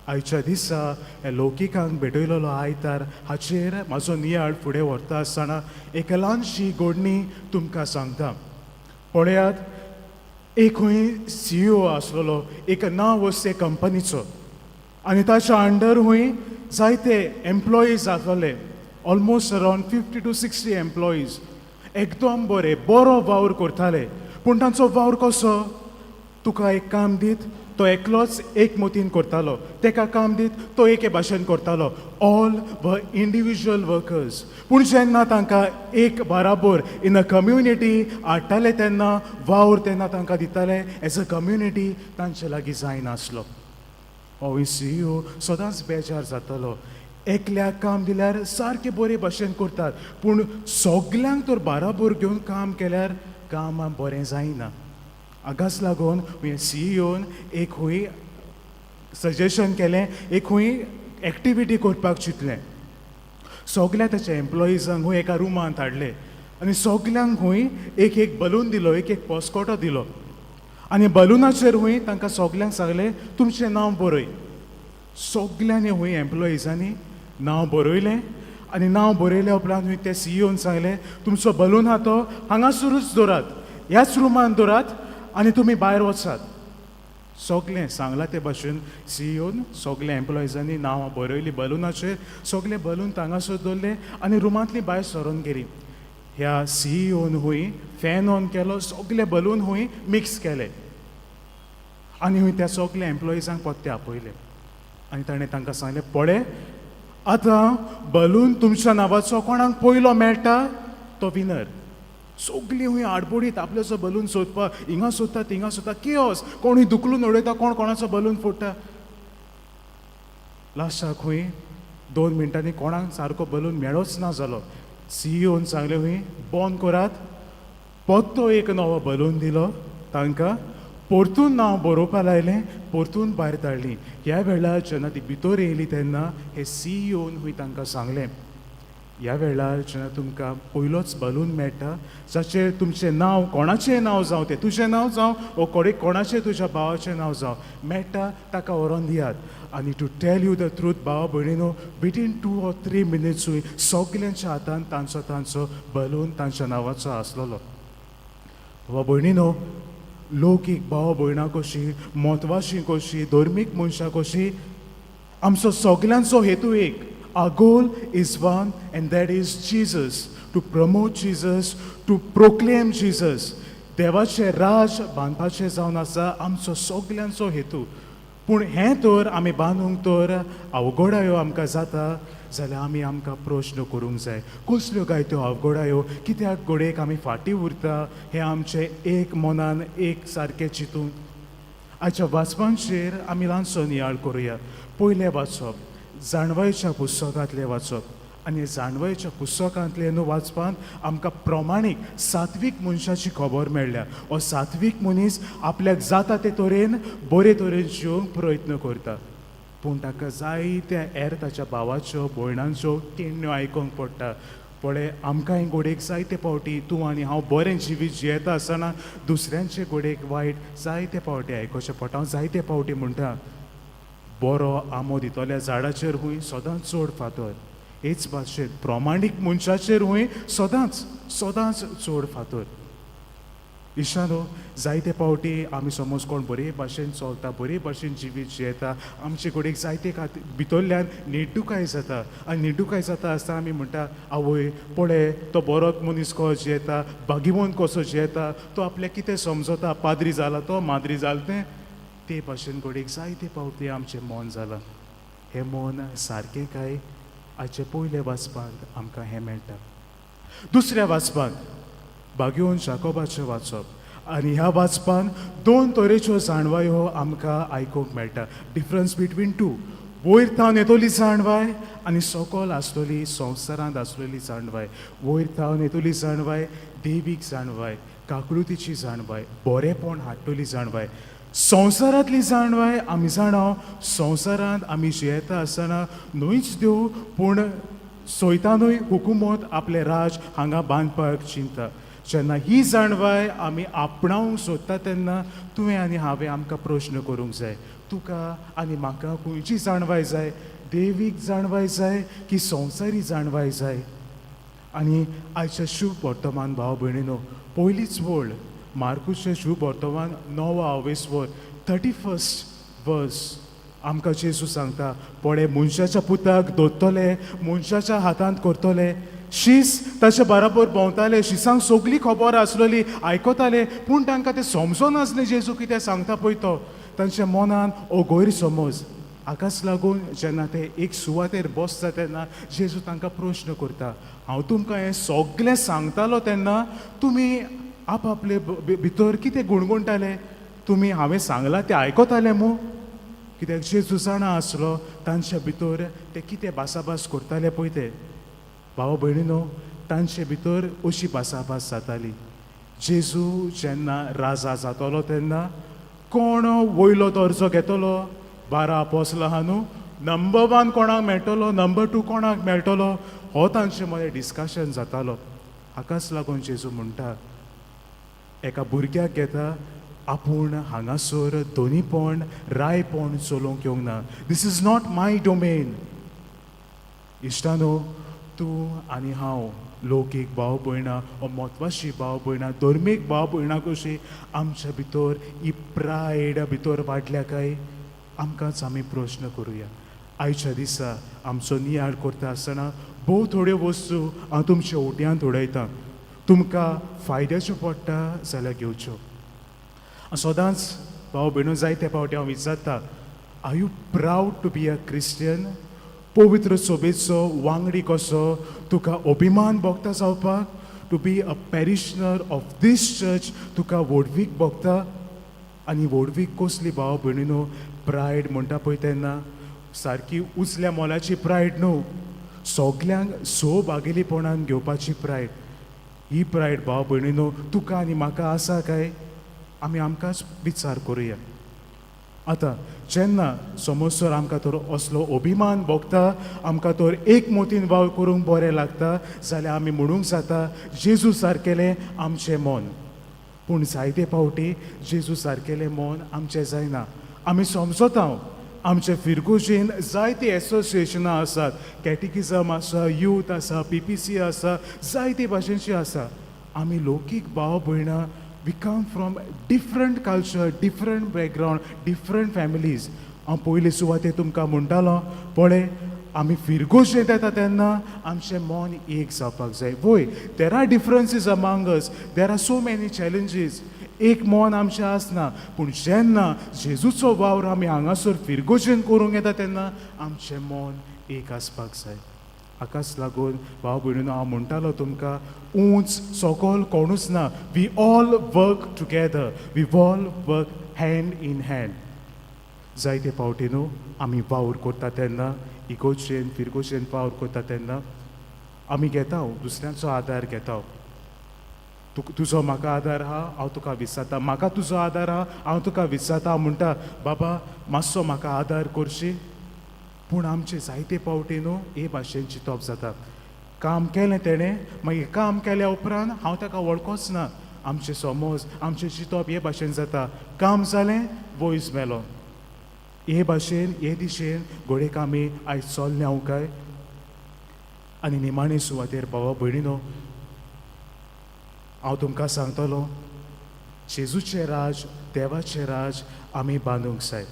[SPEAKER 7] आयच्या दिसा ह्या लौकिकांक भेटयलेलो आयतार हाचेर म्हाजो नियाळ फुडें व्हरता आसतना एक ल्हानशी घडणी तुमकां सांगता. पळयात, एक खंय सीईओ आसलेलो एक नांव वस्ते कंपनीचो आनी ताच्या अंडर खंय जायते एम्प्लॉईज आसलेले, almost around 50 to 60 employees. एकदम बरे, बरो वावर करताले. पूण तांचो वावर कसो, तुका एक काम दीत तो एकलोच एक मतीन करतालो, तेका काम दीत तो एके भाशेन करतालो. All were individual workers. पूण जेन्ना तांकां एक बराबर इन अ कम्युनिटी हाडटाले तेन्ना वावर तेन्ना तांकां दिताले एज अ कम्युनिटी तांचे लागीं जायनासलो. हो सीईओ सदांच बेजार जातालो. एकल्याक काम दिल्यार सारकें बरे भाशेन करतात, पूण सगल्यांक तर बाराबर घेवन काम केल्यार काम बरें जायना. हाकाच लागून सीईओन एक खंय सजेशन केलें, एक खंय एक्टिविटी करपाक चिंतलें. सगल्या ताच्या एम्प्लॉइजांक खंय एका रुमांत हाडले आनी सगल्यांक खंय एक एक बलून दिलो, एक एक पोस्कोटो दिलो आनी बलुनाचेर खंय तांकां सगल्यांक सांगलें, तुमचें नांव बरय. सगल्यांनी खंय एम्प्लॉइजांनी नांव बरयलें आनी नांव बरयल्या उपरांत खंय ते सीईओन सांगलें, तुमचो बलून आहा तो हांगासरूच दवरात. ह्याच रुमान दवरात आनी तुमी भायर वचात. सगलें सांगलां ते भाशेन सीईओन सगल्या एम्प्लॉइजांनी नांवां बरयलीं बलुनाचेर, सगले बलून तांगासर दवरले आनी रुमांतली भायर सरोन गेली. ह्या सीईओन हुंय फॅन ऑन केलो, सगले बलून हुंय मिक्स केले आनी हुंय त्या सगल्या एम्प्लॉइजांक परते आपयले आनी ताणें तांकां सांगलें, पळय आतां बलून तुमच्या नांवाचो कोणाक पयलो मेळटा तो विनर. सगलीं हुंय आडबोडीत आपल्याचो बलून सोदपाक, हिंगा सोदता थिंगा सोदता, कियोस, कोणूय दुखलून उडयता, कोण कोणाचो बलून फोडटा. लास्टाक हुंय 2 मिनटांनी कोणाक सारको बलून मेळोच ना जालो. सीईओन सांगलें हुंय बंद करात, परतो एक नवो बलून दिलो तांकां, परतून नांव बरोवपा लायलें, परतून भायर धाडली. ह्या वेळार जेन्ना ती भितर येयली तेन्ना हे सीईओन हुंय तांकां सांगलें, ह्या वेळार जेन्ना तुमकां पयलोच बलून मेळटा जाचेर तुमचें नांव, कोणाचें नांव जावं तें, तुजें नांव जावं वो कोणे कोणाचें तुज्या भावाचें नांव जावं, मेळटा ताका व्हरोन दियात. आनी to tell you the truth भावा भयणीनो, विदीन 2 or 3 मिनिट्सूय सगल्यांच्या हातान तांचो तांचो बलून तांच्या नांवाचो आसलेलो. भावा भयणीनो, लोकीक भाव भयणां कशी, म्हत्वाची कशी, धर्मीक मनशां कशी, आमचो सगल्यांचो हेतू एक. Our goal is one, and that is Jesus, to promote Jesus, to proclaim Jesus. देवाचें राज बांदपाचें जावन आसा आमचो सगल्यांचो हेतू. पूण हें तर आमी बांदूंक तर अवघडायो आमकां जाता जाल्यार आमी आमकां प्रश्न करूंक जाय, कसल्यो काय त्यो अवघडायो, कित्याक घडयेक आमी फाटीं उरता हें आमचें एक मनान एक सारकें चिंतून. आयच्या वाचपांचेर आमी ल्हानसो नियाळ करुया. पयलें वाचप जाणवायच्या पुस्तकांतलें वाचप आनी जाणवायच्या पुस्तकांतलें न्हू वाचपांत आमकां प्रमाणीक सात्वीक मनशाची खबर मेळ्ळ्या. हो सात्वीक मनीस आपल्याक जाता ते तरेन बरे तरेन जिवंक प्रयत्न करता, पूण ताका जायत्या हेर ताच्या भावाच्यो भयणांच्यो केण्ण्यो आयकूंक पडटा. पळय आमकांय घडयेक जायते फावटी तूं आनी हांव बरें जिवीत जियेता आसतना दुसऱ्यांचे घडयेक वायट जायते फावटी आयकुचें पडटा. हांव जायते फावटी म्हणटा, बरो आंबो दितल्या झाडाचेर हूंय सदांच चड फातर, हेच भाशेन प्रमाणीक मनशाचेर हूंय सदांच सदांच चड फातर. इश्टानो, जायते फावटी आमी समज कोण बरे भाशेन चलता, बरे भाशेन जिवीत जियेता, आमचे कडेन जायते खातीर भितरल्यान निड्डुकाय जाता आनी निड्डुकाय जाता आसतना आमी म्हणटा, आवय पळय तो बरो मनीस कसो जियेता, भागिवंत कसो जियेता, तो आपल्याक कितें समजता, पाद्री जाला तो, माद्री जाला तें. ते भाशेन घडयेक जायते फावटी आमचें मन जालां. हें मन सारकें काय आयचे पयले वाचपांत आमकां हें मेळटा. दुसऱ्या वाचपांत भाग्योवन जाकोबाचें वाचप आनी ह्या वाचपान 2 तरेच्यो जाणवायो आमकां आयकूंक मेळटा. डिफरन्स बिटवीन टू, वयर थावन येतली जाणवाय आनी सकयल आसतली संवसारांत आसलेली जाणवाय. वयर थावन येतली जाणवाय देवीक जाणवाय, काकळुतीची जाणवाय, बरेंपण हाडटली जाणवाय. संवसारांतली जाणवाय आमी जाणा, संवसारांत आमी जियेता आसतना न्हूच देव पूण सैतानूय हुकुमत आपलें राज हांगा बांदपाक चिंता. जेन्ना ही जाणवाय आमी आपणावंक सोदता तेन्ना तुवें आनी हांवें आमकां प्रश्न करूंक जाय, तुका आनी म्हाका खंयची जाणवाय जाय, देवीक जाणवाय जाय की संवसारी जाणवाय जाय? आनी आयच्या शुभ वर्तमान भाव भयणीनो, पयलीच वळ मार्कुसचें शुभ वर्तमान 9 आवेसवर 31 वर्स आमकां जेजू सांगता, पळय मनशाच्या पुताक दोत्तले, मनशाच्या हातांत करतले. शीस ताचे बराबर भोंवताले, शिसांक सगळी खबर आसलेली, आयकताले, पूण तांकां तें समजनासलें जेजू कितें सांगता पळय तो. तांच्या मनान हो गैरसमज. हाकाच लागून जेन्ना ते एक सुवातेर बसता तेन्ना जेजू तांकां प्रश्न करता, हांव तुमकां हें सगळें सांगतालो तेन्ना तुमी आपआपले भितर कितें गुणगुणटाले, तुमी हांवें सांगलां तें आयकताले मू? कित्याक जेजू जाणा आसलो तांच्या भितर ते कितें भासाभास करताले पळय ते. भाव भयणीनो, तांचे भितर अशी भासाभास जाताली, जेजू जेन्ना राजा जातलो तेन्ना कोण वयलो दर्जो घेतलो, 12 आपोसलां आहा न्हू, नंबर 1 कोणाक मेळटलो, नंबर 2 कोणाक मेळटलो, हो तांचे मदें डिस्कशन जातालो. हाकाच लागून जेजू म्हणटा, एका भुरग्याक घेता, आपूण हांगासर दोनीपण रायपण चलोवंक येवंक ना. This is not my domain. इश्टानो, तूं आनी हांव लौकीक भाव भयणां ओ म्हत्वाची भाव भयणां, धर्मीक भाव भयणां कशी आमच्या भितर ही प्रायड भितर वाडल्या काय? आमकांच आमी प्रश्न करुया. आयच्या दिसा आमचो नियाळ करता आसतना भोव थोड्यो वस्तू हांव तुमच्या ओट्यांत उडयतां. तुमकां फायद्याच्यो पडटा जाल्यार घेवच्यो. सदांच भाव भयणो जायते फावटी हांव विचारता, are you proud to be a Christian? पवित्र सोबेचो वांगडी कसो तुका अभिमान भोगता जावपाक? To be a parishioner of this church तुका व्हडवीक भोगता? आनी व्हडवीक कसली भाव भयणीनो? प्रायड म्हणटा पळय तेन्ना सारकी उचल्या मोलाची प्रायड न्हू, सगल्यांक सहभागेलीपणान घेवपाची प्रायड. ही प्रायड भाव भयणीनो तुका आनी म्हाका आसा काय? आमी आमकांच विचार करुया. आतां जेन्ना समज तर आमकां तर असलो अभिमान भोगता, आमकां तर एक मोतीन वावर करूंक बरें लागता जाल्यार आमी म्हणूंक जाता जेजू सारकेलें आमचें मन. पूण जायते फावटी जेजू सारकेलें मन आमचें जायना. आमी समजता आमचे फिरगोजेन जायतीं एसोसिएशनां आसात, कॅटिकिजम आसा, यूथ आसा, पीपीसी आसा, जायते भाशेनची आसा. आमी लौकीक भाव भयणां, we come from different culture, different background, different families. हांव पयले सुवातेर तुमकां म्हणटालो पळय, आमी फिरगोजेंत येता तेन्ना आमचें मन एक जावपाक जाय. वय, there are differences among us, there are so many challenges, एक मन आमचें आसना. पूण जेन्ना जेजूचो वावर आमी हांगासर फिरगोजेन करूंक येता तेन्ना आमचें मन एक आसपाक जाय. हाकाच लागून भाव भयणीनो हांव म्हणटालो तुमकां, उंच सकल कोणूच ना. We all work together, we all work hand in hand. जायते फावटी न्हू आमी वावर करता तेन्ना, इगोर्जेन फिरगोजेन वावर करता तेन्ना आमी घेता, दुसऱ्यांचो आदार घेता. तुजो म्हाका आदार आहा, हांव तुका विचारता. म्हाका तुजो आदार आहा, हांव तुका विचारता. हांव म्हणटा, बाबा मातसो म्हाका आदार करशी? पूण आमचे जायते फावटी न्हू हे भाशेन चिंतप जाता, काम केलें तेणें, मागीर काम केल्या उपरांत हांव ताका वळखोच ना. आमचें समज, आमचें चिंतप हे भाशेन जाता, काम जालें, वयस मेलो. हे भाशेन, हे दिशेन घडयेक आमी आयज चल्ले हांव काय? आनी निमाणे सुवातेर भावा भयणीनो हांव तुमकां सांगतलो, जेजूचें राज, देवाचें राज आमी बांदूंक जाय.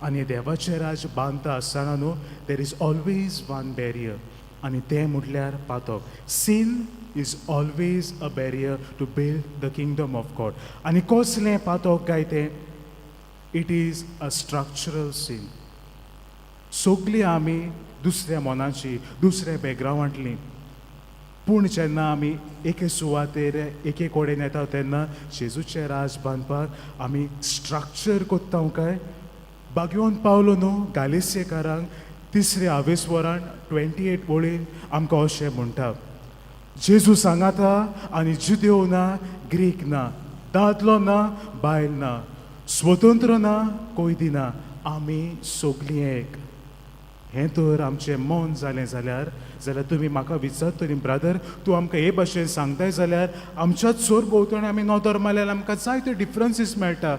[SPEAKER 7] आनी देवाचें राज बांदता आसतना न्हू, there is always one barrier, आनी तें म्हटल्यार पातक. Sin is always a barrier to build the kingdom of God. आनी कसलें पातक काय तें? It is a structural sin. सगळीं आमी दुसऱ्या मनाची, दुसऱ्या बॅकग्रावंडांतली, पूण जेन्ना आमी एके सुवातेर एके कडेन येता तेन्ना जेजूचें राज बांदपाक आमी स्ट्रक्चर कोत्ता काय? बागयोन पावलो न्हू गालेस्येकारांक तिसऱ्या आवेस्वरान 28 वळीन आमकां अशें म्हणटा, जेजू सांगाता आनी जुदेव ना, ग्रीक ना, दादलो ना, बायल ना, स्वतंत्र ना, कोयदी ना, आमी सगळीं एक. हें तर आमचें मन जालें जाल्यार तुमी म्हाका विचारतली, ब्रादर तूं आमकां हे भाशेन सांगताय जाल्यार आमच्याच सोर भोंवतणी आमी नदर मारल्यार आमकां जायते डिफरन्सीस मेळटा.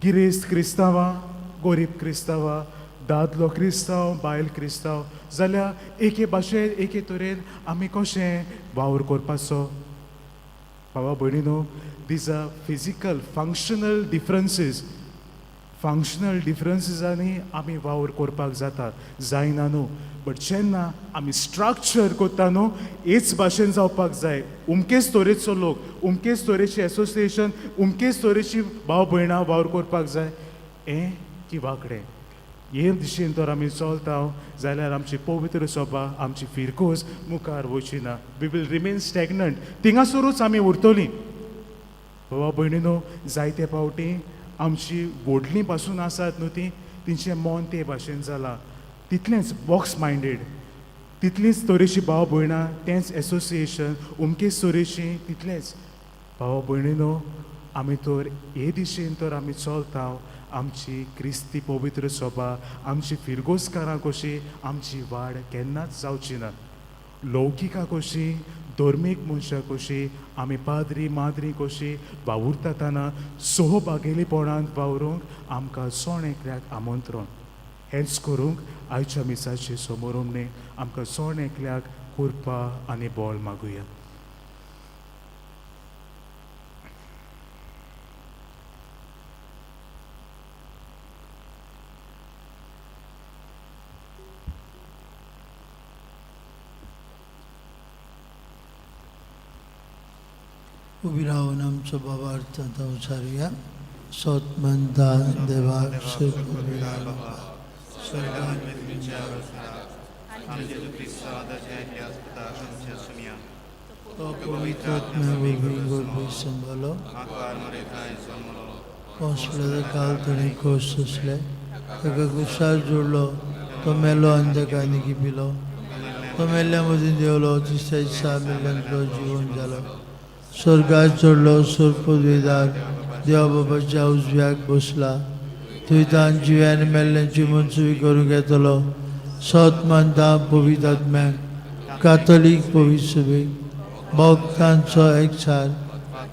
[SPEAKER 7] गिरेस्त क्रिस्तांवां, गोरीब क्रिस्तांवां, दादलो क्रिस्तांव, बायल क्रिस्तांव, जाल्यार एके भाशेन एके तरेन आमी कशें वावर करपाचो? बाबा भयणीनो, these are physical functional differences. Functional डिफरन्सीसांनी आमी वावर करपाक जाता, जायना न्हू. बट जेन्ना आमी स्ट्रक्चर करता न्हू, हेच भाशेन जावपाक जाय, उमकेच तरेचो लोक, उमकेच तरेची एसोसिएशन, उमकेच तरेची भाव भयणां वावर करपाक जाय, हें की वांकडें. हे दिशेन तर आमी चलता जाल्यार आमची पवित्र सभा, आमची फिरकोज मुखार वचची ना. We will remain stagnant. थिंगासरूच आमी उरतलीं. बाबा भयणीनो, जायते फावटी आमची व्हडलीं पासून आसात न्हू ती, तेंचें मन ते भाशेन जालां, तितलेंच बॉक्स मायंडेड, तितलीच तरेची भाव भयणां, तेंच एसोसिएशन, उमकेच तरेची, तितलेंच. भाव भयणीनो, आमी तर हे दिशेन तर आमी चलता, आमची क्रिस्ती पवित्र सभा, आमची फिरगोजकारां कशी आमची वाड केन्नाच जावची ना. लौकिका कशी, धर्मीक मनशां कशी आमी पाद्री माद्री कशी वावुरताना सहभागेलीपणांत वावरूंक आमकां सण एकल्याक आमंत्रण. हेंच करूंक आयच्या मिसाचे समोरमणे आमकां सण एकल्याक कृपा आनी बोल मागुया.
[SPEAKER 2] उबी रावन आमचो बाबा अर्थ आतां उचारुया. सोत म्हणटा देवा तो पवित्र आत्म्या वरवीं गोरवी संबलो कंसल्या काल ताणें खोस सोंसले, ताका कुसार जोडलो, तो मेलो आनी ताका निकी पिलो. तो मेल्ल्या मदीं देंवलो, तिसऱ्या दिसा मेल्ल्यांतलो जिवन जालो. स्वर्गार चडलो, स्वर्ग पदवेदार देवा बाबाच्या उजव्याक बसला. थंय तान जिव्यान मेल्ल्यांची मनसुवी करूंक येतलो. सत मानता पवित्र आत्म्याक, कातोलीक पवित्र सभेक, भक्तांचो एकचार,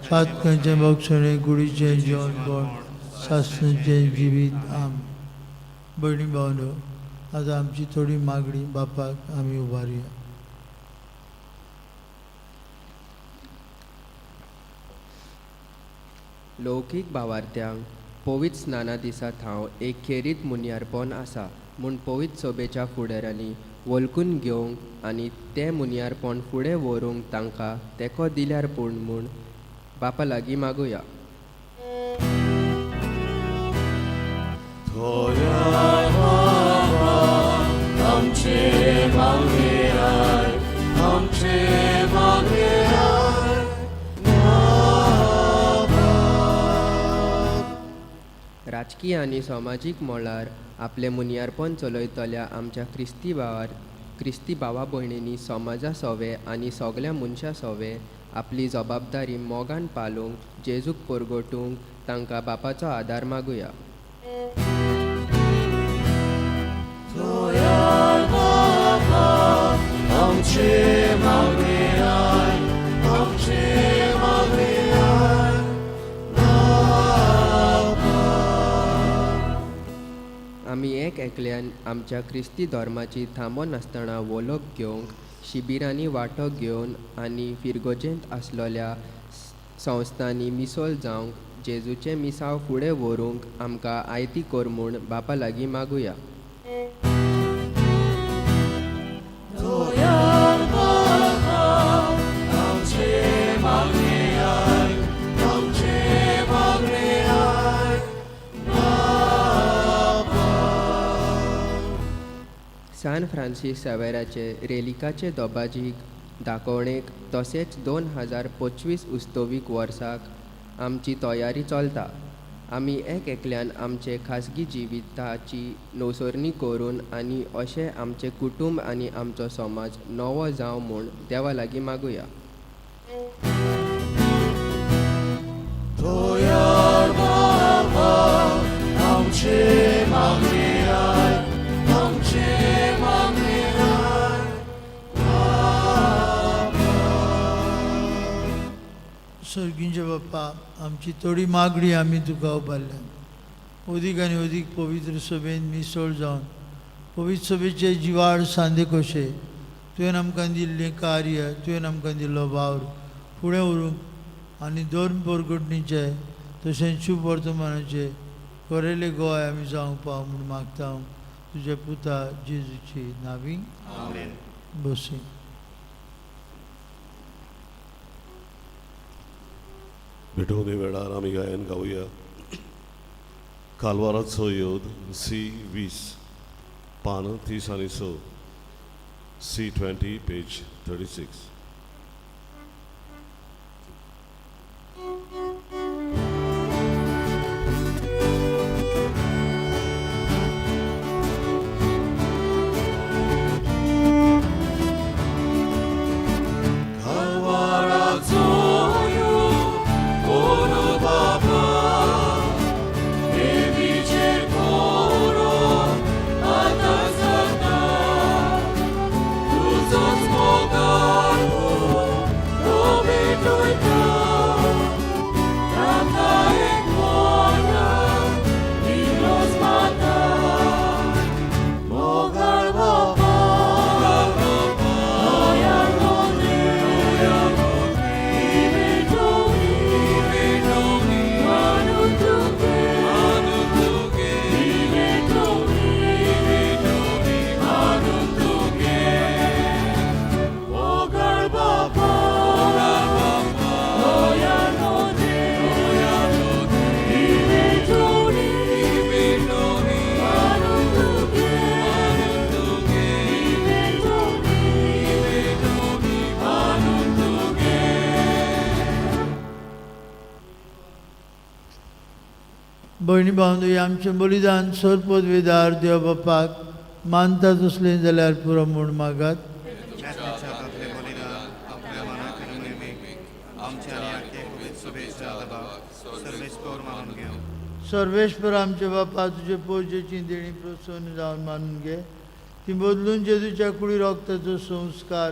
[SPEAKER 2] पातकांचें भक्षणें, कुडीचें जेवणपण, सासणाचें जिवीत. आम भयणी भावनो, आतां आमची थोडी मागणी बापाक आमी उबारुया.
[SPEAKER 8] लौकीक भावार्थ्यांक पवित्र स्नाना दिसा थाव एक खेरीत मुनियारपण आसा म्हूण पवित्र सभेच्या फुडाऱ्यांनी वळखून घेवंक आनी तें मुनियारपण फुडें व्हरूंक तांकां तेंको दिल्यार पूण म्हूण बापा लागीं मागुया. राजकीय आनी समाजीक मळार आपलें मुनियारपण चलयतल्या आमच्या क्रिस्ती भावा भयणींनी समाजा सोवे आनी सगल्या मनशां सोवे आपली जबाबदारी मोगान पालोवंक जेजूक परगटूंक तांकां बापाचो आदार मागुया. आमी एक एकल्यान आमच्या क्रिस्ती धर्माची थांबो नासतना वळख घेवंक शिबिरांनी वांटो घेवन आनी फिरगोजेंत आसलेल्या संस्थांनी मिसोल जावंक जेजूचें मिसांव फुडें व्हरूंक आमकां आयती कर म्हूण बापा लागीं मागुया. सान फ्रांसीस सावेराचे रेलिकाचे दोबाजीक दाखोवणेक तशेंच 2025 उस्तवीक वर्साक आमची तयारी चलता. आमी एक एकल्यान आमचे खासगी जिविताची नवसरणी करून आनी अशें आमचें कुटुंब आनी आमचो समाज नवो जावं म्हूण देवा लागीं मागुया.
[SPEAKER 2] सर्गींचे बाप्पा, आमची थोडी मागणी आमी तुका उबारल्या. अदीक आनी अदीक पवित्र सभेन मिसळ जावन पवित्र सभेचे जिवाळ सांदे कशे तुवें आमकां दिल्लें कार्य, तुवें आमकां दिल्लो वावर फुडें व्हरूंक आनी धर्म परगटणीचे तशेंच शुभ वर्तमानाचे कोरेले गोंय आमी जावंक पाव म्हूण मागता तुज्या पुता जेजूची नावी. बसी.
[SPEAKER 1] भेटवणे वेळार आमी गायन गावया. कालवाराचो योद सी 20 पान 30 आनी 6, सी 20 पेज 36.
[SPEAKER 4] तुझोच मोगार
[SPEAKER 2] भयणी भावंडो आमचें बलिदान सर पदवेदार देव बापाक मानता तसलें जाल्यार पुरो म्हूण मागात. सर्वेश्वर आमचे बापा तुजे पोजेची देणी प्रसन्न जावन मानून घे. ती बदलून जेजूच्या कुडी रोगताचो संस्कार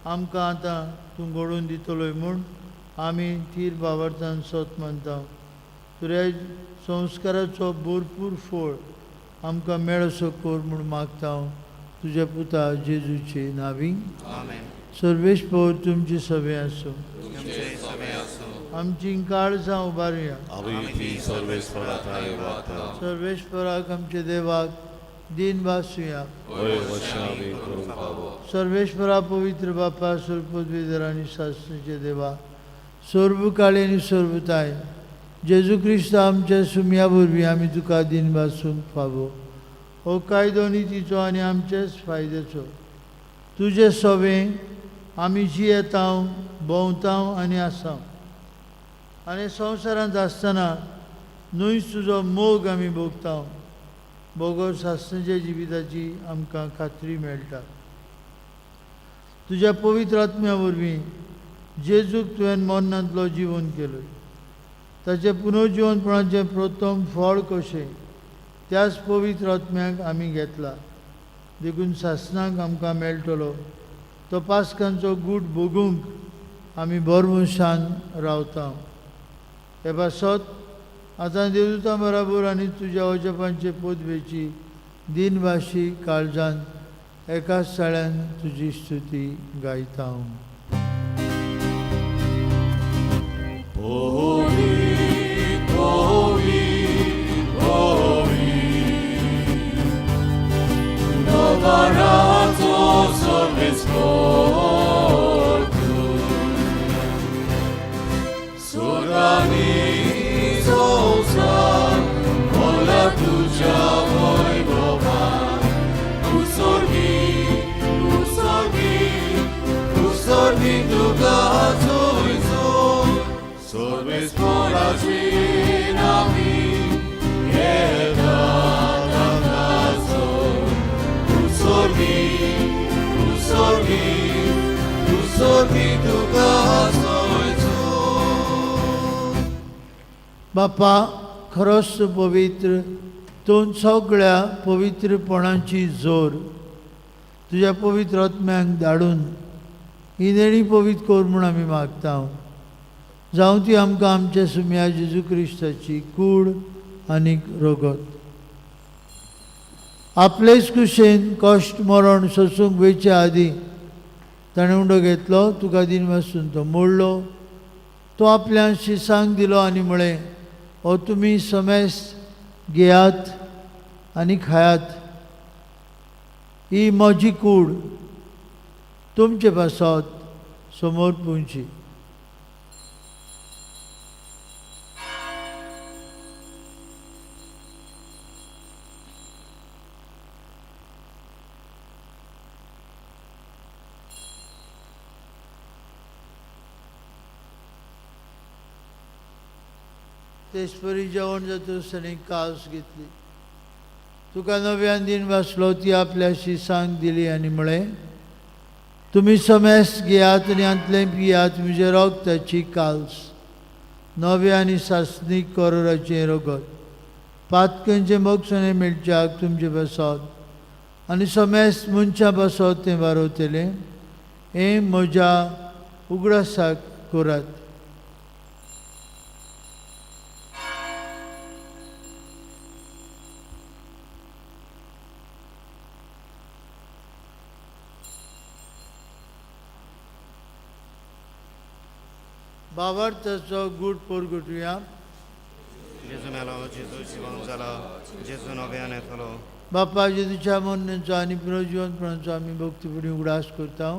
[SPEAKER 2] आमकां आतां तूं घडोवन दितलोय म्हूण आमी थीर भावार्थान सत मानता. तुज्या संस्काराचो भरपूर फळ आमकां मेळसो कर म्हूण मागता तुज्या पुता जेजूचे नावी. सर्वेस्पर तुमची सभे आसूं. आमची काळजां उबारुया. सर्वेस्पराक आमच्या देवाक दीन भासुया. सर्वेश्वरा पवित्र बापा सर्वपदवीधर आनी शास्त्रीचे देवा सर्वकाळी आनी सर्वताय जेजू क्रिस्त आमच्या सुमया वरवीं आमी तुका दीन भासूंक फावो. हो कायदो नितीचो आनी आमचेच फायद्याचो. तुजे सवें आमी जियेतांव भोंवतांव आनी आसाव आनी संवसारांत आसतना न्हय तुजो मोग आमी भोगतांव. बोगर सासणाच्या जिविताची आमकां खात्री मेळटा. तुज्या पवित्र आत्म्या वरवीं जेजूक तुवें मरणांतलो जिवन केलो. ताचें पुनर्जिवनपणाचें प्रथम फळ कशें त्याच पवित्र आत्म्याक आमी घेतला. देखून सासणाक आमकां मेळटलो तो पास्कांचो गूट भोगूंक आमी भरवंशान रावता. हे पासत आतां देवदूतां बराबर आनी तुज्या अजपांचे पदवेची दिनभाशी काळजान एकाच साळ्यान तुजी स्तुती गायता. बापा खरोच पवित्र तूं सगळ्या पवित्रपणाची जोर तुज्या पवित्र आत्म्यांक धाडून ही देणी पवित्र कर म्हूण आमी मागता. जावं ती आमकां आमच्या सुम्या जेजू क्रिस्ताची कूड आनी रगत. आपलेच कुशेन कश्ट मरण सोसूंक वयचे आदीं ताणें उंडो घेतलो, तुका दिन वासून तो मोडलो, तो आपल्या शिसांक दिलो आनी म्हळें, हो तुमी समेस घेयात आनी खायात. ही म्हजी कूड तुमचे पासत समोर पुंची. तेचपरी जेवण जातकच ताणें कास घेतली, तुका नव्यान दिन वाचलो, ती आपल्या शिसांक दिली आनी म्हळें, तुमी समेस घेयात आनी हांतलें पियात. म्हजें रगताची काल्स नव्या आनी सासणीक करोराचें रगत पातकांचें मोगसणें मेळच्याक तुमचे पासत आनी समेस मनशां पासत तें वारवतलें. हें म्हज्या उगडासाक करात. बाबार्थाचो गूट पोरगुटुया.
[SPEAKER 9] जेजू मेलो, जेजू जिवन जाला, जेजू नव्यान येतलो.
[SPEAKER 2] बापा जेजूच्या मरणाचो आनी पुनर्जिवनपणाचो आमी भक्तीपणी उगडास करता.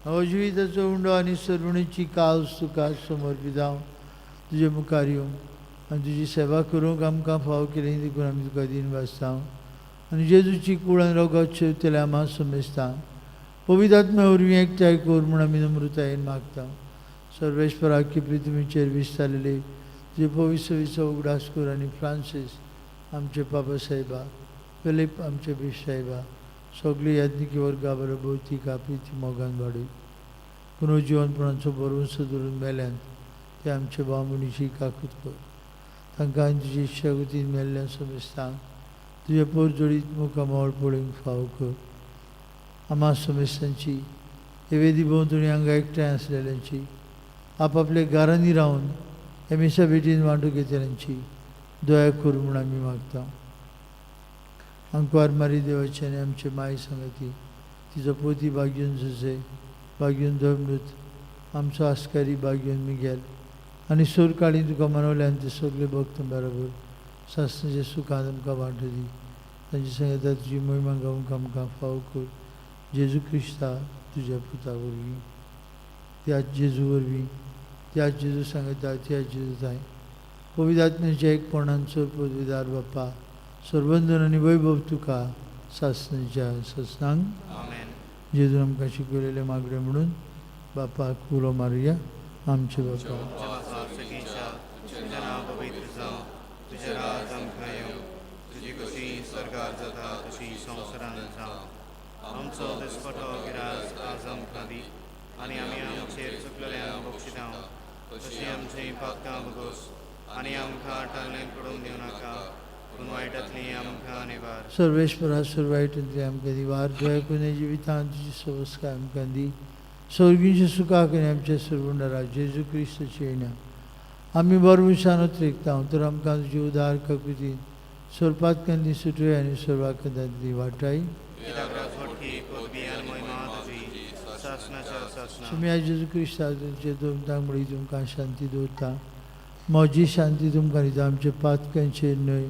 [SPEAKER 2] नवजिविताचो उंडो आनी सर्वणीची काल्स तुका समर्पिता. तुजे मुखार येवंक आनी तुजी सेवा करूंक आमकां फाव केली देखून आमी तुका दीन वाचता. आनी जेजूची कूड आनी रगत शेवतले आमा समेजता. पवित्र आत्म्या वरवीं एकठांय कर म्हूण आमी नम्रतायेन मागता. सर्वेश्वराक की पृथ्वीचेर विस्तारलेली तुजे पवित्र उगडास कर आनी फ्रांसीस आमचे बाबा साहेबा, फिलीप आमचे बीश साहेबा, सगळी याज्ञिकी वर्गा बरोबर भौतीक प्रिती मोगान वाडय. पुनर्जिवनपणाचो भरवंसो धरून मेल्यान ते आमचे भाव भयणीची काकूत कर. तांकां आनी तुजी इच्छागतीन मेल्ल्या समेस्तांक तुजे पोरजोडीत मुखामळ पळोवंक फावो कर. आमा समेस्तांची हे वेदी भोंवतणी हांगा एकठांय आसलेल्यांची, आपापल्या घरांनी रावन हे मिसा भेटीन वांटूंक घेतल्यांची दया कर म्हूण आमी मागता. आंकवार मारी देवाची आनी आमचे माय सांगती तिचो पोती बागीवन जुजे, बागीवन धर्मदूत, आमचो आस्कारी बागीवन मिगेल आनी सूर काळी तुका मनवल्यान ते सगळे भक्त बरोबर सासणाच्या सुखान आमकां वांटो दी. तांचे सांगता तुजी मोहिमा गावंक आमकां फावो कर. जेजू क्रिस्ता तुज्या पुता वरवीं, त्याच जेजू वरवीं, त्याच जेजू सांगता त्याच जेजू जाय पवित्र आत्म्याच्या एकपणान पदवीदार बाप्पा सर्वंदन आनी वैभव तुका सासणाच्या सासणांक.
[SPEAKER 9] आमेन.
[SPEAKER 2] जेजून आमकां शिकयलेले मागणें म्हणून बापाक उलो मारुया. आमचे बापा,
[SPEAKER 9] तुजें नांव पवित्र जावं, तुजें राज आमकां येवं, तुजी खुशी स्वर्गार जाता तशी संवसारांत जावं. आमचो दिसपटो गिरास आज आमकां दी आनी आमी आमचेर चुकलेल्यांक बक्षितांव तशी आमची पातकां भोगोस आनी आमकां टाळणें पडून दिवं नाका, पूण वायटांतली आमकां निवार.
[SPEAKER 2] सर्वेश्वरा सर्वायटंतली आमकां दी वार, दया करून जिवितांत तुजी सवस्काय आमकां दी. स्वर्गीच्या सुखाक आनी आमच्या सर्वंडरा जेजू क्रिस्ताची येण्या आमी बरमुशान उतरेकता तर आमकां तुजी उदार काकुतीन सोरपातकांनी सुटय आनी सर्वाकंदांतली वाटाय.
[SPEAKER 9] कित्याक राजवटकी पदवी आनी महिमा तुजी सासणाच्या सासणां.
[SPEAKER 2] तुमी आयज जेजू क्रिस्ता तुमचे तुमकां मुळी तुमकां शांती दवरता. म्हजी शांती तुमकां दिता, आमचे पातकांचेर न्हय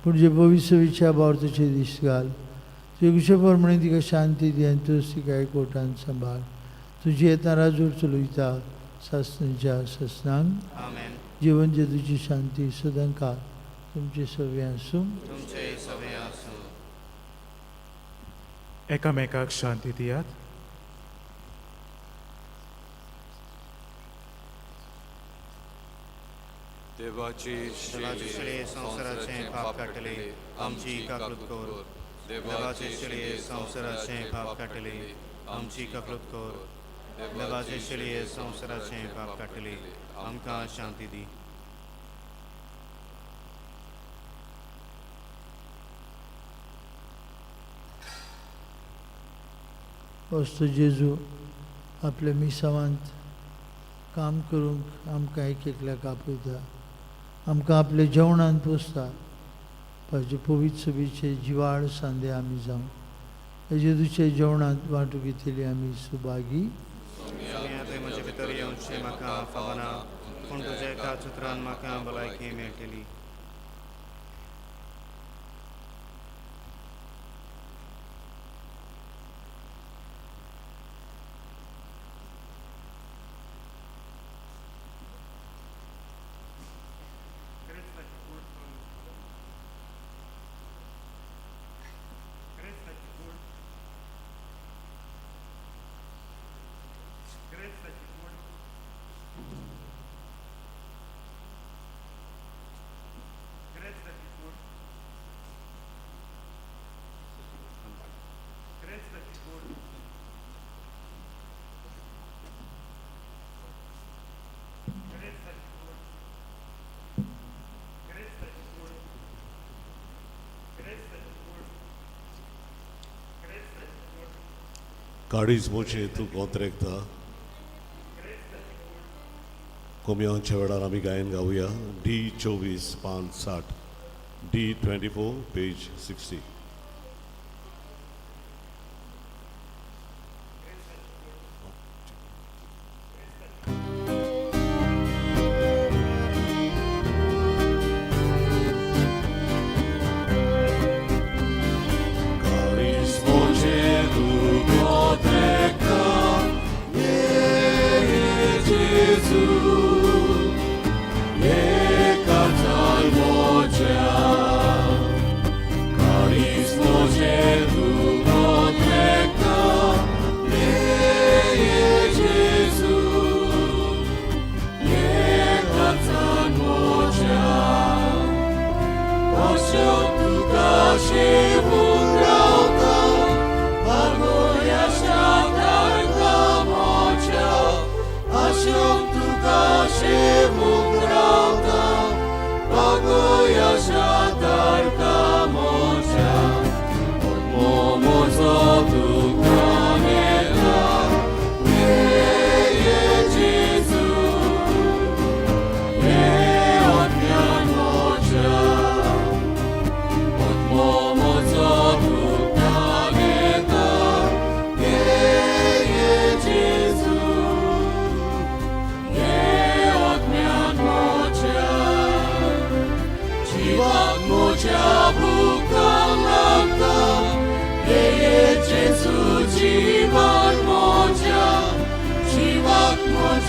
[SPEAKER 2] पूण जे भविश्यविच्या बावरताचेर दीस घाल. तुजे कुशे प्रमाणे तिका शांती दी आनी तूं तिका एकवटान सांबाळ. तुजी येतना राजूर चलयता सासणाच्या सासणांक.
[SPEAKER 9] आमेन.
[SPEAKER 2] जिवन जेजूची शांती सदांकाळ तुमचे सगळें आसूं.
[SPEAKER 9] तुमचे सगळें आसूं.
[SPEAKER 7] एकामेकाक शांती दियात.
[SPEAKER 10] देवाची
[SPEAKER 9] देवाचे शिळे संवसाराचें पाप काडटले, आमची काकूत कर. देवाचे शिळे संवसाराचें पाप काडटले, आमची काकूत कर. देवाचे शिळे संवसाराचें पाप काडटले, आमकां शांती दी.
[SPEAKER 2] वस्तू जेजू आपल्या मिसावांत काम करूंक आमकां एक एकल्याक आपयता, आमकां आपल्या जेवणान पोसता. पाजे पवित्र सभेचे जिवाळ सांदे आमी जावं हे जेजूच्या जेवणांत वांटू घेतली आमी सुभागी.
[SPEAKER 9] सोम्या, तुवें म्हजे भितर येवचें म्हाका फावना, पूण तुज्या एका उतरान म्हाका भलायकी मेळटली.
[SPEAKER 1] काडीच मोचे तूं कोंत्रेकता. कोमयांच्या वेळार आमी गायन गावया. डी 24 5 60, डी 24 पेज 60.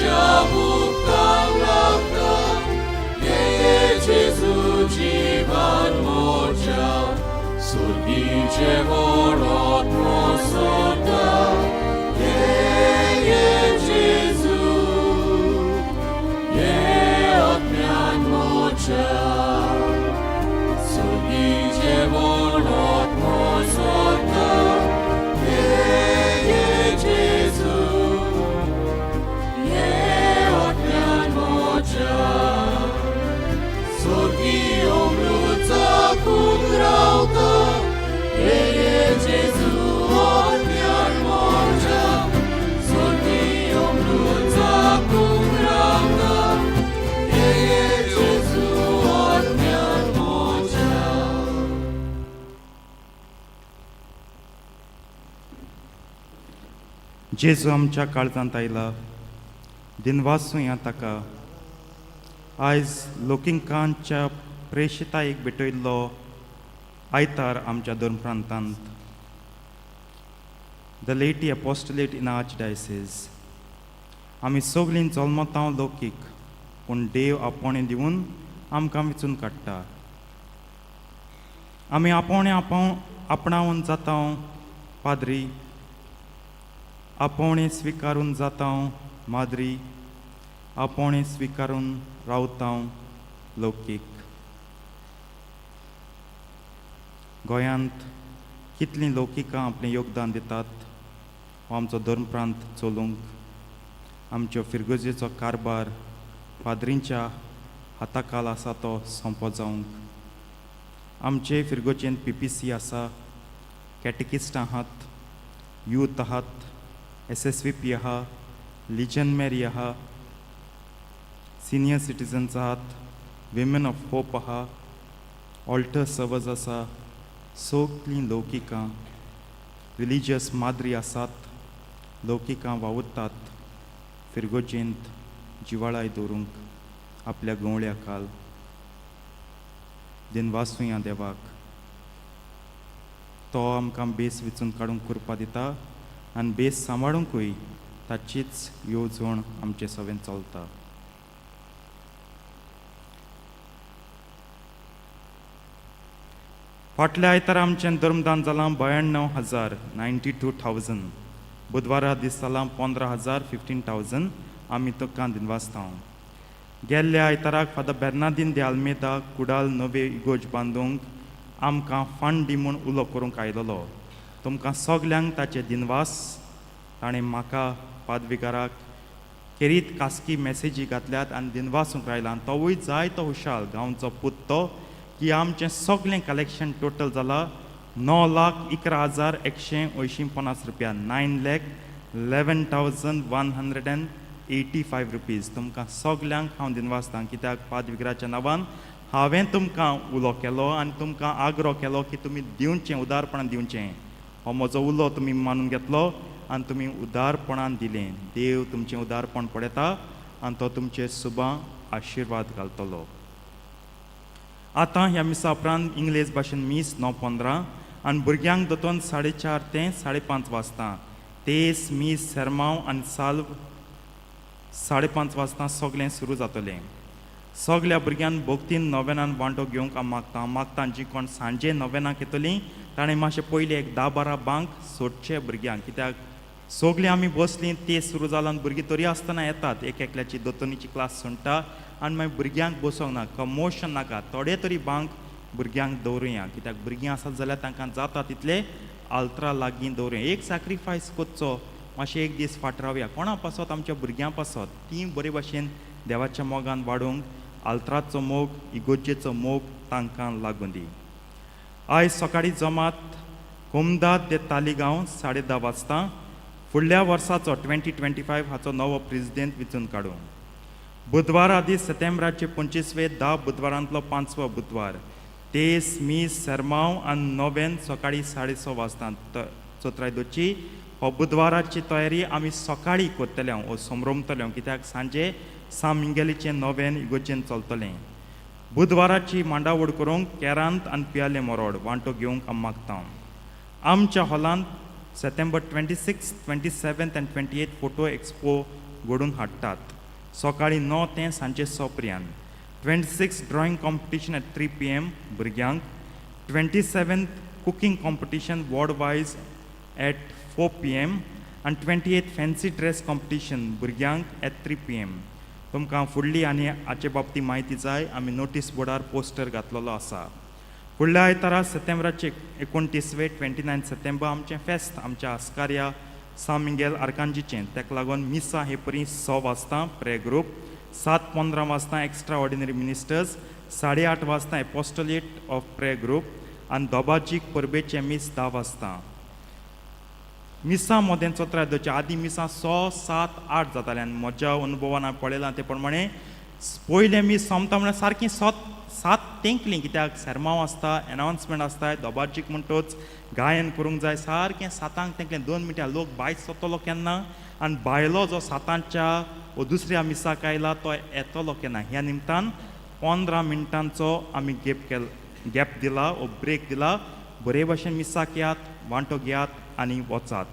[SPEAKER 4] म्हज्या भुगतांक लागता ये जेजू जिवान म्हज्या सुर्गी जेवण आत्मो सोदता ये ये जेजू ये आत्म्यान म्हज्या सुर्गी जेवण आत्मो सोदता ये ये जेजू ये आत्म्यान म्हज्या सुर्गी अमृत चाखूंक रावता ये ये जेजू आत्म्यान म्हज्या सुर्गी अमृत चाखूंक रावता ये ये जेजू आत्म्यान म्हज्या.
[SPEAKER 10] जेजू आमच्या काळजांत आयला, दिनवासूया ताका. आयज लोकिंकांच्या प्रेशितायेक भेटयल्लो आयतार आमच्या धर्मप्रांतांत, the Laity Apostolate in Archdiocese. आमी सगळीं जल्मतांव लौकीक, पूण देव आपोवणें दिवन आमकां विचून काडटा. आमी आपोवणें आपणावन जाता पाद्री, आपोवणें स्विकारून जाता माद्री, आपोवणें स्विकारून रावता लौकीक. गोंयांत कितलीं लौकिकां आपलें योगदान दितात हो आमचो धर्मप्रांत चलोवंक. आमच्यो फिरगर्जेचो कारबार पाद्रींच्या हाताखाल आसा तो सोंपो जावंक. आमचे फिरगर्जेंत पीपीसी आसा, कॅटेकिस्ट आहात, यूथ आहात, एसएसवीपी आहा, लिजन मेरी आहा, सिनियर सिटीजन्स आहात, विमेन ऑफ होप आहा, ऑल्टर सर्वर्स आसा. सगलीं लौकिकां, रिलिजियस माद्री आसात. लौकिकां वावुरतात फिरगोजेंत जिवाळाय दवरूंक आपल्या गवळ्या काल. दिनवासुया देवाक, तो आमकां बेस विचून काडूंक कृपा दिता आनी बेस सांबाळुंकूय ताचीच येवजण आमचे सवेन चलता. फाटल्या आयतारा आमचें धर्मदान जालां 92,000, 92,000. बुधवारा दीस जालां 15,000, 15,000. आमी तुका दिनवासता. गेल्ल्या आयताराक फादर बेर्नादीन दे आल्मेदा कुडाल नवे इगोर्ज बांदूंक आमकां फंड दी म्हूण उलो करूंक आयलेलो. तुमकां सगल्यांक ताचे दिनवास. ताणें म्हाका पादविगाराक खेरीत खासगी मेसेजी घातल्यात आनी दिनवासूंक रायला. आनी तोवूय जायतो हुशाल गांवचो पूत तो की आमचें सगळें कलेक्शन टोटल जालां 9,11,150 रुपया, 9,11,185 rupees. तुमकां सगल्यांक हांव दिनवासता, कित्याक पादविगराच्या नांवान हांवें तुमकां उलो केलो आनी तुमकां आग्रो केलो की तुमी दिवचें, उदारपणान दिवचें. हो म्हजो उलो तुमी मानून घेतलो आनी तुमी उदारपणान दिलें. देव तुमचें उदारपण पळयता आनी तो तुमचे सुबां आशिर्वाद घालतलो. आतां ह्या मिसा उपरांत इंग्लेज भाशेन मीस 9:15 आनी भुरग्यांक दोतोन 4:30 ते 5:30 वाजता. तेस, मीस, सेरमांव आनी साल्व 5:30 वाजता सगळें सुरू जातलें. सगल्या भुरग्यान भक्तीन नोवेनान वांटो घेवंक हांव मागता. मागता, जी कोण सांजे नोवेनाक येतलीं ताणें मातशें पयलीं एक 10-12 बांक सोडचे भुरग्यांक, कित्याक सगलीं आमी बसलीं ते सुरू जालां आनी भुरगीं तरी आसतना येतात, एक एकल्याची दोतोनीची क्लास सुणटा आनी मागीर भुरग्यांक बसोंक ना, कमोशन नाका. थोडे तरी बांक भुरग्यांक दवरुया, कित्याक भुरगीं आसत जाल्यार तांकां जाता तितले आल्त्रा लागीं दवरुया. एक सॅक्रिफायस करचो, मातशें एक दीस फाट रावया. कोणा पासत? आमच्या भुरग्यां पासत. तीं बरे भाशेन देवाच्या मोगान वाडोवंक, आल्त्राचो मोग, इगोर्जेचो मोग तांकां लागूं दी. आयज सकाळीं जमात कोमदाद दे तालिगांव 10:30 वाजता. फुडल्या वर्साचो 2025 हाचो नवो प्रेजिडेंट विचून काडूं. बुधवारा दीस सप्टेंबराचे 25वे, 10 बुधवारांतलो पांचवो बुधवार. तेस, मीस, सेरमांव आनी नोवेन सकाळीं 6:30 वाजता चोत्राय दवरची. हो बुधवाराची तयारी आमी सकाळीं करतले ओ समरोमतले, कित्याक सांजे सान मिंगेलीचें नोवेन इगोर्जेन चलतलें. बुधवाराची मांडावड करूंक केरांत आनी पियाले मोरोड वांटो घेवंक हांव मागता. आमच्या हॉलांत September 26, 27 आनी 28 फोटो एक्सपो. घडोवन हाडटात. सकाळीं 9 ते सांजे 6 पर्यंत. 26 drawing competition at 3 PM भुरग्यांक. 27 cooking competition ward wise at 4 PM आनी 28 फॅन्सी ड्रेस कॉम्पिटिशन भुरग्यांक एट 3 PM. तुमकां फुडली आनी हाचे बाबतींत म्हायती जाय, आमी नोटीस बोर्डार पोस्टर घातलेलो आसा. फुडल्या आयतारा सप्टेंबराचे 29 29 सप्टेंबर आमचें फेस्त आमच्या आस्कार्या सान मिगेल आर्कांजीचें. ताका लागून मिसा हे परी 6 वाजता प्रेयर ग्रूप, 7:15 वाजता एक्स्ट्रा ऑर्डिनरी मिनिस्टर्स, 8:30 वाजता एपोस्टोलेट ऑफ प्रेयर ग्रूप आनी दोबाजीक परबेचें मीस 10 वाजता. मिसां मदें चोत्राय दवरचें. आदीं मिसां 6, 7, 8 जातालें आनी म्हज्या अनुभवान हांवें पळयलां ते प्रमाणें पयलें मीस सोंपता म्हणल्यार सारकीं 7 तेंकलीं, कित्याक सेरमांव आसता, एनावन्समेंट आसता, दोबाजीक म्हणटोच गायन करूंक जाय. सारकें 7 तेंकलें, 2 मिनटां लोक भायर सोदतलो केन्ना आनी भायलो जो 7 वो दुसऱ्या मिसाक आयला तो येतलो केन्ना. ह्या निमतान 15 मिनटांचो आमी गॅप दिला वो ब्रेक दिला. बरे भशेन मिसाक येयात, वांटो घेयात आनी वचात.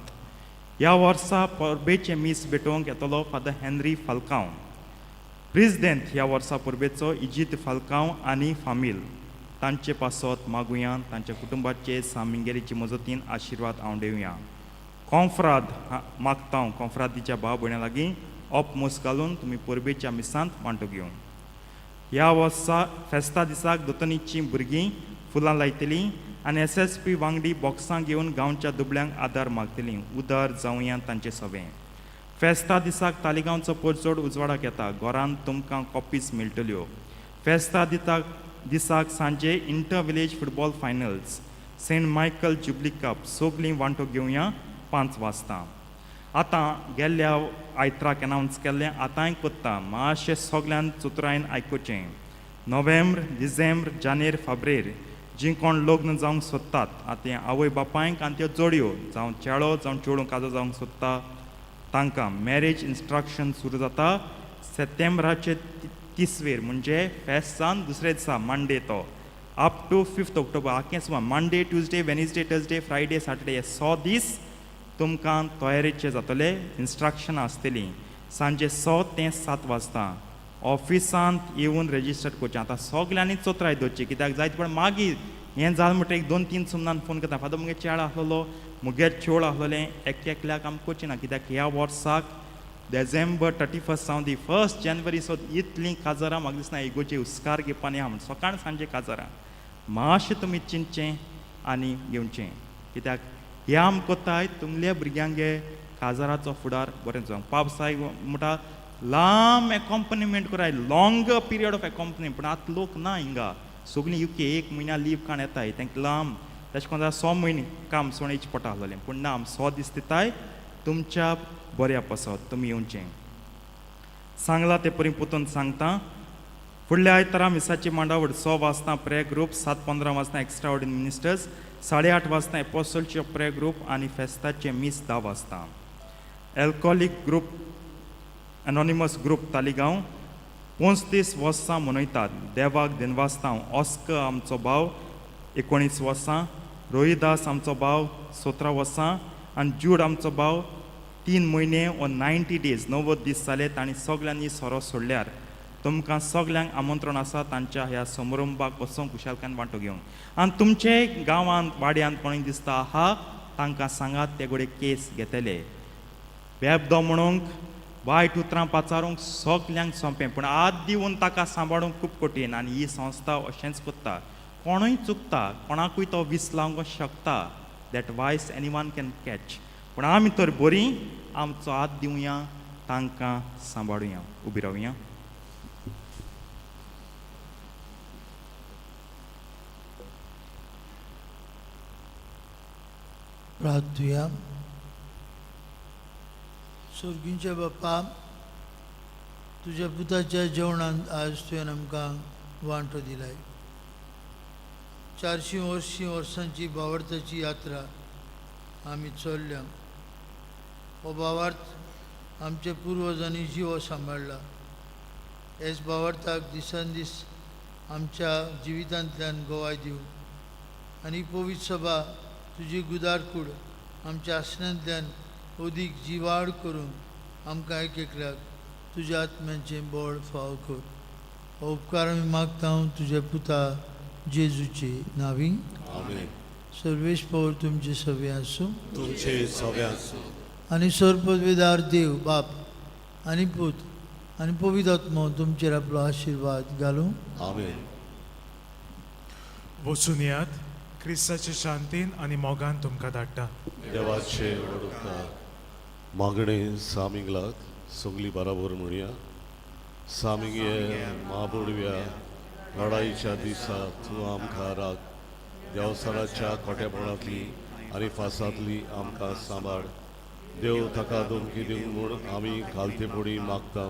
[SPEAKER 10] ह्या वर्सा परबेचें मीस भेटोवंक येतलो फादर हेनरी फाल्कांव, प्रेजिडेंट ह्या वर्सा परबेचो इजीत फाल्कांव आनी फामील. तांचे पासत मागुया, तांच्या कुटुंबाचे सामिंगेरीचे मजतीन आशिर्वाद आंवडेवया. कोंफ्राद मागता, कोंफ्रादीच्या भाव भयणां लागीं ऑपमोस घालून तुमी परबेच्या मिसांत वांटो घेवंक. ह्या वर्सा फेस्ता दिसाक दोतोनीचीं भुरगीं फुलां लायतलीं आनी SSP वांगडी बॉक्सां घेवन गांवच्या दुबळ्यांक आदार मागतलीं. उदार जावया तांचे सवें. फेस्ता दिसाक तालिगांवचो परजोड उजवाडाक येता. घरांत तुमकां कॉपीज मेळटल्यो. फेस्ता दिसाक सांजे inter village football finals, Saint Michael jubilee cup, सगलीं वांटो घेवया 5 वाजता. आतां गेल्ल्या आयत्राक अनावन्स केल्लें आतांय कोत्ता, मातशें सगल्यान चतुरायेन आयकुचें. नोव्हेंब्र, डिसेंब्र, जानेर, फेब्रेर जीं कोण लग्न जावंक सोदतात, आतां आवय बापायक आनी त्यो जोडयो जावं चेडो जावं चेडूं काजो जावंक सोदता तांकां मॅरेज इन्स्ट्रक्शन सुरू जाता सप्टेंबराचे 30वेर, म्हणजे फेस्त जावन दुसरे दिसा मंडे तो अप टू 5 ऑक्टोबर. आखें सुमार Monday, Tuesday, Wednesday, Thursday, Friday, Saturday हे 6 दीस तुमकां तयारेचे जातले, इन्स्ट्रक्शनां आसतलीं. सांजे 6 ते 7 वाजता ऑफिसांत येवन रेजिस्टर करचें. आतां सगल्यांनी चोत्राय दवरची, कित्याक जायते पण मागीर हें जालें म्हणटकीर 1, 2, 3 सुमनान फोन करता, फादर मुगे चेडो आसलेलो, मुगे चेडो आसलेलें. एक एकल्याक आमी करचें ना, कित्याक ह्या वर्साक डिसेंबर 31 जावं दी 1 जानेवारी सोद इतलीं काजारां म्हाका दिसना इगोर्जे हुस्कार घेवपा न्ही. म्हण सकाळ सांजे काजारां मातशें तुमी चिंतचें आनी घेवचें, कित्याक ह्या आम कोत्ताय तुमल्या भुरग्यांगे काजाराचो फुडार बरें जावं. पाप साहेब म्हणटा लांब एकॉम्पनिमेंट कराय, लॉंग पिरियड ऑफ एकॉम्पनी, पूण आतां लोक ना हिंगा, सगळीं युके 1 म्हयन्या लीव काण येताय, तांकां लांब तशें करून 6 म्हयने काम सोणेचें पडटा आसलेलें, पूण ना आम 100 दीस दिताय तुमच्या बऱ्या पासत, तुमी येवचें. सांगलां ते परी पोतून सांगता. फुडल्या आयतारा मिसाची मांडावळ 6 वाजता प्रेयर ग्रूप, 7:15 वाजता एक्स्ट्रा ऑर्डिनरी मिनिस्टर्स, 8:30 वाजता एपोस्टलचे प्रेयर ग्रूप आनी फेस्ताचें मीस 10 वाजता. Alcoholic group anonymous group Taleigao 35 वर्सां मनयतात. देवाक दिनवासता. ऑस्कर आमचो भाव 19 वर्सां, रोहिदास आमचो भाव 17 वर्सां आनी जूड आमचो भाव 3 म्हयने व 90 डेज 90 दीस जाले तांणी सगल्यांनी सोरो सोडल्यार. तुमकां सगल्यांक आमंत्रण आसा तांच्या ह्या समारंभाक वचोंक, खुशालकायेन वांटो घेवंक. आनी तुमचे गांवांत वाड्यांत कोणूय दिसता आहा तांकां सांगात, ते घडये केस घेतले. बेबदो म्हणूंक वायट उतरां पाचारूंक सगल्यांक सोंपें, पूण हात दिवन ताका सांबाळूंक खूब कठीण. आनी ही संस्था अशेंच करता. कोणूय चुकता, कोणाकूय तो वीस लावंक शकता, that vice any one can catch, पूण आमी तर बरीं आमचो हात दिवया, तांकां सांबाळुया. उबी रावया.
[SPEAKER 2] प्रार्थुया. सोर्गींच्या बापा, तुज्या पुताच्या जेवणांत आज तुवें आमकां वांटो दिलाय. 400 वर्सांची भावार्थाची यात्रा आमी चल्ल्या. हो भावार्थ आमच्या पुर्वजांनी जिवो सांबाळ्ळा. हेच भावार्थाक दिसान दीस आमच्या जिवितांतल्यान गवाय दिवं आनी पवित्र सभा तुजी गुदारकूड आमच्या आसण्यांतल्यान अदीक जिवाड करून आमकां एक एकल्याक तुज्या आत्म्याचें बळ फाव कर. हो उपकार आमी मागता तुज्या पुता जेजूचे नावी.
[SPEAKER 1] आमेन.
[SPEAKER 2] सर्वेश पवर तुमचे सवे आसूं.
[SPEAKER 1] तुमचे सवे आसूं.
[SPEAKER 2] आनी सर्वपदवीदार देव बाप आनी पूत आनी पवित्र आत्मो तुमचेर आपलो आशिर्वाद घालूं.
[SPEAKER 1] आमेन.
[SPEAKER 7] वचून येयात, क्रिस्ताचे शांतीन आनी मोगान तुमकां धाडटा.
[SPEAKER 1] देवाचे व्हड उपकार. मागणें सामिंगलाक सगळीं बराबर म्हणया. सामिंगे म्हाबोडव्या लडाईच्या दिसा तूं आमकां राख. देवसराच्या खोटेपणांतली आनी फासांतली आमकां सांबाळ. देव ताका धमकी दिवंक म्हूण आमी खालतेपणी मागता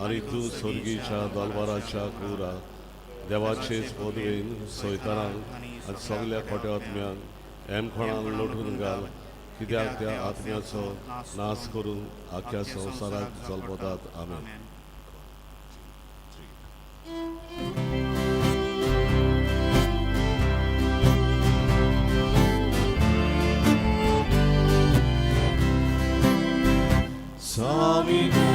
[SPEAKER 1] आनी तूं सर्गीच्या दलवाराच्या कुरा देवाचेच पदवेन सैतानांक आनी सगल्या खोट्या आत्म्यांक एमखणाक लोटून घाल, कित्याक त्या आत्म्याचो नाश करून आख्या संवसाराक जल्मतात. आमेन. Sami.